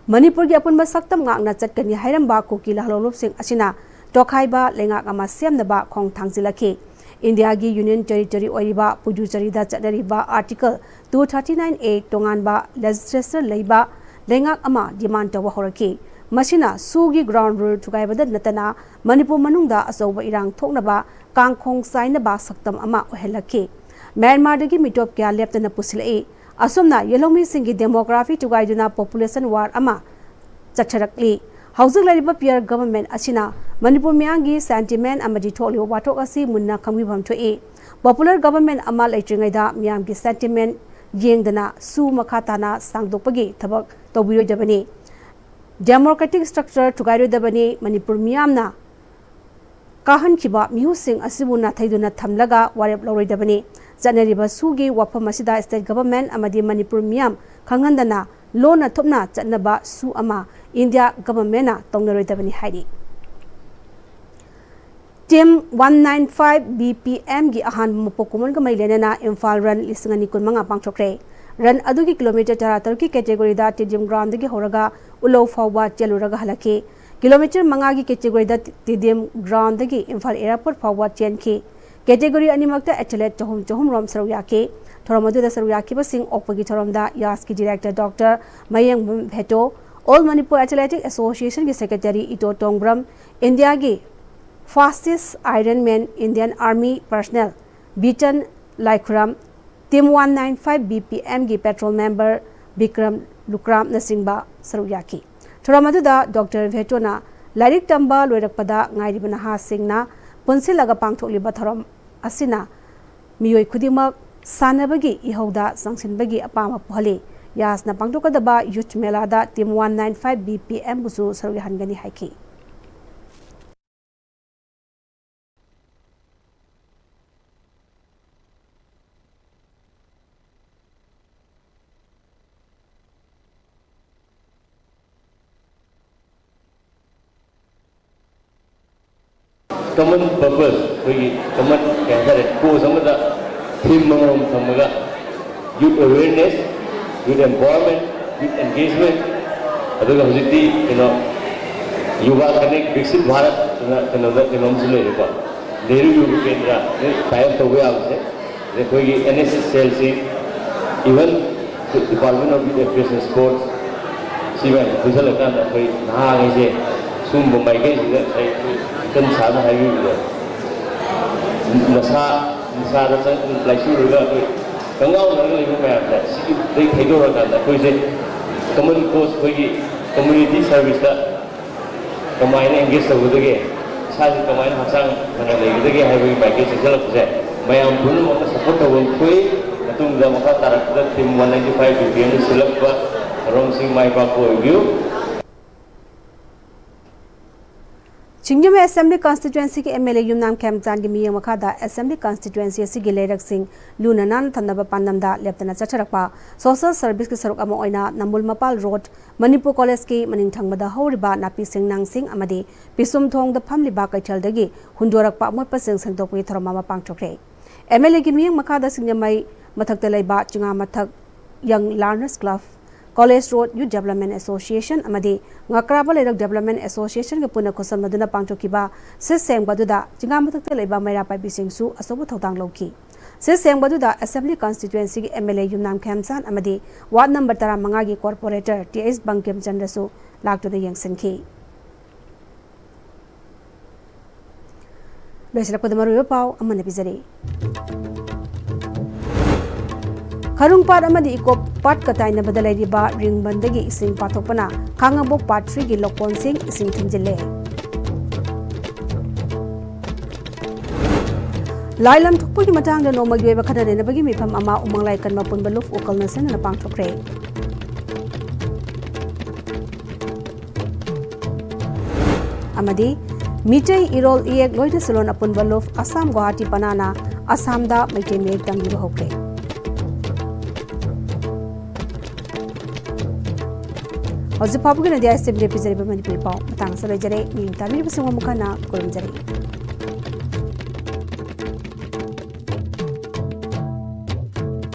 ꯃꯅꯤꯄꯨꯔꯒꯤ ꯑꯄꯨꯟꯕ ꯁꯛꯇꯝ ꯉꯥꯛꯅ ꯆꯠꯀꯅꯤ ꯍꯥꯏꯔꯝꯕ ꯀꯨꯀꯤ ꯂꯥꯜꯍꯧꯂꯨꯞꯁꯤꯡ ꯑꯁꯤꯅ ꯇꯣꯈꯥꯏꯕ ꯂꯩꯉꯥꯛ ꯑꯃ ꯁꯦꯝꯅꯕ ꯈꯣꯡ ꯊꯥꯡꯖꯤꯜꯂꯛꯈꯤ꯫ ꯏꯟꯗꯤꯌꯥꯒꯤ ꯌꯨꯅꯤꯌꯟ ꯇꯦꯔꯤꯇꯣꯔꯤ ꯑꯣꯏꯔꯤꯕ ꯄꯨꯗꯨꯆꯦꯔꯤꯗ ꯆꯠꯅꯔꯤꯕ ꯑꯥꯔꯇꯤꯀꯜ ꯇꯨ ꯊꯥꯔꯇꯤ ꯅꯥꯏꯟ ꯑꯦ ꯇꯣꯉꯥꯟꯕ ꯂꯦꯖꯤꯁꯂꯦꯆꯔ ꯂꯩꯕ ꯂꯩꯉꯥꯛ ꯑꯃ ꯗꯤꯃꯥꯟ ꯇꯧꯕ ꯍꯧꯔꯛꯈꯤ꯫ ꯃꯁꯤꯅ ꯁꯨꯒꯤ ꯒ꯭ꯔꯥꯎꯟ ꯔꯨꯜ ꯊꯨꯒꯥꯏꯕꯗ ꯅꯠꯇꯅ ꯃꯅꯤꯄꯨꯔ ꯃꯅꯨꯡꯗ ꯑꯆꯧꯕ ꯏꯔꯥꯡ ꯊꯣꯛꯅꯕ ꯀꯥꯡꯈꯣꯡ ꯆꯥꯏꯅꯕ ꯁꯛꯇꯝ ꯑꯃ ꯑꯣꯏꯍꯜꯂꯛꯈꯤ꯫ ꯃ꯭ꯌꯥꯟꯃꯥꯔꯗꯒꯤ ꯃꯤꯇꯣꯞ ꯀꯌꯥ ꯂꯦꯞꯇꯅ ꯄꯨꯁꯤꯜꯂꯛꯏ꯫ ꯑꯁꯨꯝꯅ ꯌꯦꯜꯍꯧꯃꯤꯁꯤꯡꯒꯤ ꯗꯦꯃꯣꯒ꯭ꯔꯥꯐꯤ ꯊꯨꯒꯥꯏꯗꯨꯅ ꯄꯣꯄꯨꯂꯦꯁꯟ ꯋꯥꯔ ꯑꯃ ꯆꯠꯊꯔꯛꯂꯤ꯫ ꯍꯧꯖꯤꯛ ꯂꯩꯔꯤꯕ ꯄꯤꯌꯔ ꯒꯚꯔꯟꯃꯦꯟꯠ ꯑꯁꯤꯅ ꯃꯅꯤꯄꯨꯔ ꯃꯤꯌꯥꯝꯒꯤ ꯁꯦꯟꯇꯤꯃꯦꯟꯠ ꯑꯃꯗꯤ ꯊꯣꯛꯂꯤꯕ ꯋꯥꯊꯣꯛ ꯑꯁꯤ ꯃꯨꯟꯅ ꯈꯪꯕꯤꯐꯝ ꯊꯣꯛꯏ꯫ ꯄꯣꯄꯨꯂꯔ ꯒꯚꯔꯟꯃꯦꯟꯠ ꯑꯃ ꯂꯩꯇ꯭ꯔꯤꯉꯩꯗ ꯃꯤꯌꯥꯝꯒꯤ ꯁꯦꯟꯇꯤꯃꯦꯟꯠ ꯌꯦꯡꯗꯅ ꯁꯨ ꯃꯈꯥ ꯇꯥꯅ ꯁꯥꯡꯗꯣꯛꯄꯒꯤ ꯊꯕꯛ ꯇꯧꯕꯤꯔꯣꯏꯗꯕꯅꯤ꯫ ꯗꯦꯃꯣꯀ꯭ꯔꯦꯇꯤꯛ ꯁ꯭ꯇ꯭ꯔꯛꯆꯔ ꯊꯨꯒꯥꯏꯔꯣꯏꯗꯕꯅꯤ꯫ ꯃꯅꯤꯄꯨꯔ ꯃꯤꯌꯥꯝꯅ ꯀꯥꯍꯟꯈꯤꯕ ꯃꯤꯍꯨꯠꯁꯤꯡ ꯑꯁꯤꯕꯨ ꯅꯥꯊꯩꯗꯨꯅ ꯊꯝꯂꯒ ꯋꯥꯔꯦꯞ ꯂꯧꯔꯣꯏꯗꯕꯅꯤ꯫ ꯆꯠꯅꯔꯤꯕ ꯁꯨꯒꯤ ꯋꯥꯐꯝ ꯑꯁꯤꯗ ꯁ꯭ꯇꯦꯠ ꯒꯚꯔꯟꯃꯦꯟꯠ ꯑꯃꯗꯤ ꯃꯅꯤꯄꯨꯔ ꯃꯤꯌꯥꯝ ꯈꯪꯍꯟꯗꯅ ꯂꯣꯟꯅ ꯊꯨꯞꯅ ꯆꯠꯅꯕ ꯁꯨ ꯑꯃ ꯏꯟꯗꯤꯌꯥ ꯒꯚꯔꯟꯃꯦꯟꯠꯅ ꯇꯧꯅꯔꯣꯏꯗꯕꯅꯤ ꯍꯥꯏꯔꯤ꯫ Team one nine five B P ꯑꯦꯝꯒꯤ ꯑꯍꯥꯟꯕ ꯃꯄꯣꯛ ꯀꯨꯝꯑꯣꯟꯒ ꯃꯔꯤ ꯂꯩꯅꯅ ꯏꯝꯐꯥꯜ ꯔꯟ ꯂꯤꯁꯤꯡ ꯑꯅꯤ ꯀꯨꯟꯃꯉꯥ ꯄꯥꯡꯊꯣꯛꯈ꯭ꯔꯦ꯫ ꯔꯟ ꯑꯗꯨꯒꯤ ꯀꯤꯂꯣꯃꯤꯇꯔ ꯇꯔꯥꯇꯔꯨꯛꯀꯤ ꯀꯦꯇꯦꯒꯣꯔꯤꯗ ꯇꯦꯗꯤꯌꯝ ꯒ꯭ꯔꯥꯎꯟꯗꯒꯤ ꯍꯧꯔꯒ ꯎꯂꯧ ꯐꯥꯎꯕ ꯆꯦꯜꯂꯨꯔꯒ ꯍꯜꯂꯛꯈꯤ꯫ ꯀꯤꯂꯣꯃꯤꯇꯔ ꯃꯉꯥꯒꯤ ꯀꯦꯇꯦꯒꯣꯔꯤꯗ ꯇꯤꯗꯤꯝ ꯒ꯭ꯔꯥꯎꯟꯗꯒꯤ ꯏꯝꯐꯥꯜ ꯑꯦꯌꯔꯄꯣꯔꯠ ꯐꯥꯎꯕ ꯆꯦꯟꯈꯤ꯫ ꯀꯦꯇꯦꯒꯣꯔꯤ ꯑꯅꯤꯃꯛꯇ ꯑꯦꯊꯂꯦꯠ ꯆꯍꯨꯝ ꯆꯍꯨꯝ ꯔꯣꯝ ꯁꯔꯨꯛ ꯌꯥꯈꯤ꯫ ꯊꯧꯔꯝ ꯑꯗꯨꯗ ꯁꯔꯨꯛ ꯌꯥꯈꯤꯕꯁꯤꯡ ꯑꯣꯛꯄꯒꯤ ꯊꯧꯔꯝꯗ ꯌꯥꯁꯀꯤ director doctor Mayengbam Veto, all Manipur athletic ꯑꯦꯁꯣꯁꯤꯌꯦꯁꯟꯒꯤ ꯁꯦꯀ꯭ꯔꯦꯇꯔꯤ ꯏꯇꯣ ꯇꯣꯡꯕ꯭ꯔꯝ, ꯏꯟꯗꯤꯌꯥꯒꯤ fastest iron man Indian army personnel Biton Laikhuram, team one nine five B P ꯑꯦꯝꯒꯤ ꯄꯦꯇ꯭ꯔꯣꯜ ꯃꯦꯝꯕꯔ ꯕꯤꯀ꯭ꯔꯝ ꯂꯨꯀ꯭ꯔꯥꯝꯅꯆꯤꯡꯕ ꯁꯔꯨꯛ ꯌꯥꯈꯤ꯫ ꯊꯧꯔꯝ ꯑꯗꯨꯗ ꯗꯣꯛꯇꯔ ꯚꯦꯇꯣꯅ ꯂꯥꯏꯔꯤꯛ ꯇꯝꯕ ꯂꯣꯏꯔꯛꯄꯗ ꯉꯥꯏꯔꯤꯕ ꯅꯍꯥꯁꯤꯡꯅ ꯄꯨꯟꯁꯤꯜꯂꯒ ꯄꯥꯡꯊꯣꯛꯂꯤꯕ ꯊꯧꯔꯝ ꯑꯁꯤꯅ ꯃꯤꯑꯣꯏ ꯈꯨꯗꯤꯡꯃꯛ ꯁꯥꯟꯅꯕꯒꯤ ꯏꯍꯧꯗ ꯆꯪꯁꯤꯟꯕꯒꯤ ꯑꯄꯥꯝꯕ ꯄꯣꯛꯍꯜꯂꯤ꯫ ꯌꯥꯁꯅ ꯄꯥꯡꯊꯣꯛꯀꯗꯕ ꯌꯨꯊ ꯃꯦꯂꯥꯗ team one nine five B P ꯑꯦꯝꯕꯨꯁꯨ ꯁꯔꯨꯛ ꯌꯥꯍꯟꯒꯅꯤ ꯍꯥꯏꯈꯤ꯫ Common purpose, ꯑꯩꯈꯣꯏꯒꯤ common ꯀꯩ ꯍꯥꯏꯇꯥꯔꯦ, cause ꯑꯃꯗ theme ꯑꯃꯃꯝ ꯊꯝꯃꯒ youth awareness, youth empowerment, youth engagement, ꯑꯗꯨꯒ ꯍꯧꯖꯤꯛꯇꯤ ꯀꯩꯅꯣ Yuva Connect Viksit Bharat ꯑꯅ ꯀꯩꯅꯣꯗ ꯀꯩꯅꯣꯝꯁꯨ ꯂꯩꯔꯦꯀꯣ, ꯅꯦꯍꯔꯨ ꯌꯨꯕ ꯀꯦꯟꯗ꯭ꯔ tie up ꯇꯧꯕ ꯌꯥꯕꯁꯦ꯫ ꯑꯗꯩ ꯑꯩꯈꯣꯏꯒꯤ N S S cellꯁꯤꯡ, even Department of Youth Affairs and Sports, ꯁꯤ ꯃꯌꯥꯝ ꯄꯨꯟꯁꯤꯜꯂꯀꯥꯟꯗ ꯑꯩꯈꯣꯏ ꯅꯍꯥꯈꯩꯁꯦ ꯁꯨꯝꯕ ꯃꯥꯏꯀꯩꯁꯤꯗ ꯉꯁꯥꯏ ꯑꯩꯈꯣꯏ ꯏꯆꯟ ꯁꯥꯅ ꯍꯥꯏꯕꯤꯕꯗꯣ, ꯅꯁꯥ ꯅꯤꯁꯥꯗ ꯆꯪ ꯂꯥꯏꯆꯨꯔꯒ ꯑꯩꯈꯣꯏ ꯀꯪꯉꯥꯎꯅꯔꯒ ꯂꯩꯕ ꯃꯌꯥꯝꯁꯦ ꯁꯤꯒꯤꯗꯩ ꯊꯩꯗꯣꯔꯀꯥꯟꯗ ꯑꯩꯈꯣꯏꯁꯦ common cause, ꯑꯩꯈꯣꯏꯒꯤ community serviceꯇ ꯀꯃꯥꯏꯅ engage ꯇꯧꯒꯗꯒꯦ, ꯏꯁꯥꯁꯤ ꯀꯃꯥꯏꯅ ꯍꯛꯆꯥꯡ ꯐꯅ ꯂꯩꯒꯗꯒꯦ ꯍꯥꯏꯕꯒꯤ ꯃꯥꯏꯀꯩ ꯆꯪꯁꯤꯜꯂꯛꯄꯁꯦ ꯃꯌꯥꯝ ꯄꯨꯝꯅꯃꯛꯅ support ꯇꯧꯐꯝ ꯊꯣꯛꯏ꯫ ꯃꯇꯨꯡꯗ ꯃꯈꯥ ꯇꯥꯔꯛꯄꯗ team one ninety five B P Mꯅ ꯁꯤꯜꯂꯛꯄ ꯊꯧꯔꯝꯁꯤꯡ ꯃꯥꯏ ꯄꯥꯛꯄ ꯑꯣꯏꯕꯤꯌꯨ꯫ ꯁꯤꯡꯖꯃꯩ Assembly Constituencyꯒꯤ M L A ꯌꯨꯝꯅꯥꯝ ꯈꯦꯝꯆꯥꯟꯒꯤ ꯃꯤꯠꯌꯦꯡ ꯃꯈꯥꯗ Assembly Constituency ꯑꯁꯤꯒꯤ ꯂꯩꯔꯛꯁꯤꯡ ꯂꯨꯅ ꯅꯥꯟꯅ ꯊꯝꯅꯕ ꯄꯥꯟꯗꯝꯗ ꯂꯦꯞꯇꯅ ꯆꯠꯊꯔꯛꯄ social serviceꯀꯤ ꯁꯔꯨꯛ ꯑꯃ ꯑꯣꯏꯅ ꯅꯝꯕꯨꯜ ꯃꯄꯥꯜ ꯔꯣꯗ, ꯃꯅꯤꯄꯨꯔ ꯀꯣꯂꯦꯖꯀꯤ ꯃꯅꯤꯡ ꯊꯪꯕꯗ ꯍꯧꯔꯤꯕ ꯅꯥꯄꯤ ꯁꯤꯡꯅꯥꯡꯁꯤꯡ ꯑꯃꯗꯤ ꯄꯤꯁꯨꯝ ꯊꯣꯡꯗ ꯐꯝꯂꯤꯕ ꯀꯩꯊꯦꯜꯗꯒꯤ ꯍꯨꯟꯗꯣꯔꯛꯄ ꯑꯃꯣꯠꯄꯁꯤꯡ ꯁꯦꯡꯗꯣꯛꯄꯒꯤ ꯊꯧꯔꯝ ꯑꯃ ꯄꯥꯡꯊꯣꯛꯈ꯭ꯔꯦ꯫ M L Aꯒꯤ ꯃꯤꯠꯌꯦꯡ ꯃꯈꯥꯗ ꯁꯤꯡꯖꯃꯩ ꯃꯊꯛꯇ ꯂꯩꯕ ꯆꯤꯉꯥꯃꯊꯛ Young Learners Club, College Road Youth Development Association ꯑꯃꯗꯤ ꯉꯀ꯭ꯔꯥꯕ ꯂꯩꯔꯛ Development Associationꯒ ꯄꯨꯟꯅ ꯈꯨꯠꯁꯝꯅꯗꯨꯅ ꯄꯥꯡꯊꯣꯛꯈꯤꯕ ꯁꯤꯜ ꯁꯦꯡꯕ ꯑꯗꯨꯗ ꯆꯤꯡꯉꯥ ꯃꯊꯛꯇ ꯂꯩꯕ ꯃꯩꯔꯥ ꯄꯥꯏꯕꯤꯁꯤꯡꯁꯨ ꯑꯆꯧꯕ ꯊꯧꯗꯥꯡ ꯂꯧꯈꯤ꯫ ꯁꯤꯜ ꯁꯦꯡꯕ ꯑꯗꯨꯗ Assembly Constituencyꯒꯤ MLA ꯌꯨꯝꯅꯥꯝ ꯈꯦꯝꯆꯥꯟ ꯑꯃꯗꯤ Ward number ꯇꯔꯥꯃꯉꯥꯒꯤ Corporator T H Bangkim ꯆꯟꯗ꯭ꯔꯁꯨ ꯂꯥꯛꯇꯨꯅ ꯌꯦꯡꯁꯤꯟꯈꯤ꯫ ꯂꯣꯏꯁꯤꯜꯂꯛꯄꯗ ꯃꯔꯨꯑꯣꯏꯕ ꯄꯥꯎ ꯑꯃꯅ ꯄꯤꯖꯔꯤ꯫ ꯈꯔꯨꯡ ꯄꯥꯠ ꯑꯃꯗꯤ ꯏꯀꯣ ꯄꯥꯠꯀ ꯇꯥꯏꯅꯕꯗ ꯂꯩꯔꯤꯕ ꯔꯤꯡꯕꯟꯗꯒꯤ ꯏꯁꯤꯡ ꯄꯥꯊꯣꯛꯄꯅ ꯈꯥꯉꯕꯣꯛ Part Threeꯒꯤ ꯂꯧꯀꯣꯟꯁꯤꯡ ꯏꯁꯤꯡ ꯊꯨꯝꯖꯤꯜꯂꯦ꯫ ꯂꯥꯏ ꯂꯝ ꯊꯣꯛꯄꯒꯤ ꯃꯇꯥꯡꯗ ꯅꯣꯡꯃꯒꯤ ꯑꯣꯏꯕ ꯈꯟꯅ ꯅꯩꯅꯕꯒꯤ ꯃꯤꯐꯝ ꯑꯃ ꯎꯃꯪ ꯂꯥꯏꯀꯟꯕ ꯄꯨꯟꯕ ꯂꯨꯞ ꯎꯀꯜꯅ ꯁꯤꯟꯗꯨꯅ ꯄꯥꯡꯊꯣꯛꯈ꯭ꯔꯦ꯫ ꯑꯃꯗꯤ ꯃꯤꯇꯩ ꯏꯔꯣꯜ ꯏꯌꯦꯛ ꯂꯣꯏꯅ ꯁꯤꯂꯣꯟ ꯑꯄꯨꯟꯕ ꯂꯨꯞ ꯑꯁꯥꯝ ꯒꯨꯋꯥꯍꯥꯇꯤ ꯄꯅꯥꯅ ꯑꯁꯥꯝꯗ ꯃꯩꯇꯩ ꯃꯌꯦꯛ ꯇꯝꯕꯤꯕ ꯍꯧꯈ꯭ꯔꯦ꯫ ꯍꯧꯖꯤꯛ ꯐꯥꯎꯕꯒꯤ ꯑꯣꯏꯅꯗꯤ ꯑꯥꯏ ꯑꯦꯁ ꯇꯤ ꯚꯤꯗ ꯄꯤꯖꯔꯤꯕ ꯃꯅꯤꯄꯨꯔꯤ ꯄꯥꯎ ꯃꯇꯥꯡ ꯑꯁꯤꯗ ꯂꯣꯏꯖꯔꯦ꯫ ꯃꯤꯠꯌꯦꯡ ꯇꯥꯕꯤꯔꯤꯕꯁꯤꯡꯕꯨ ꯑꯃꯨꯛ ꯍꯟꯅ ꯈꯨꯔꯨꯝꯖꯔꯤ꯫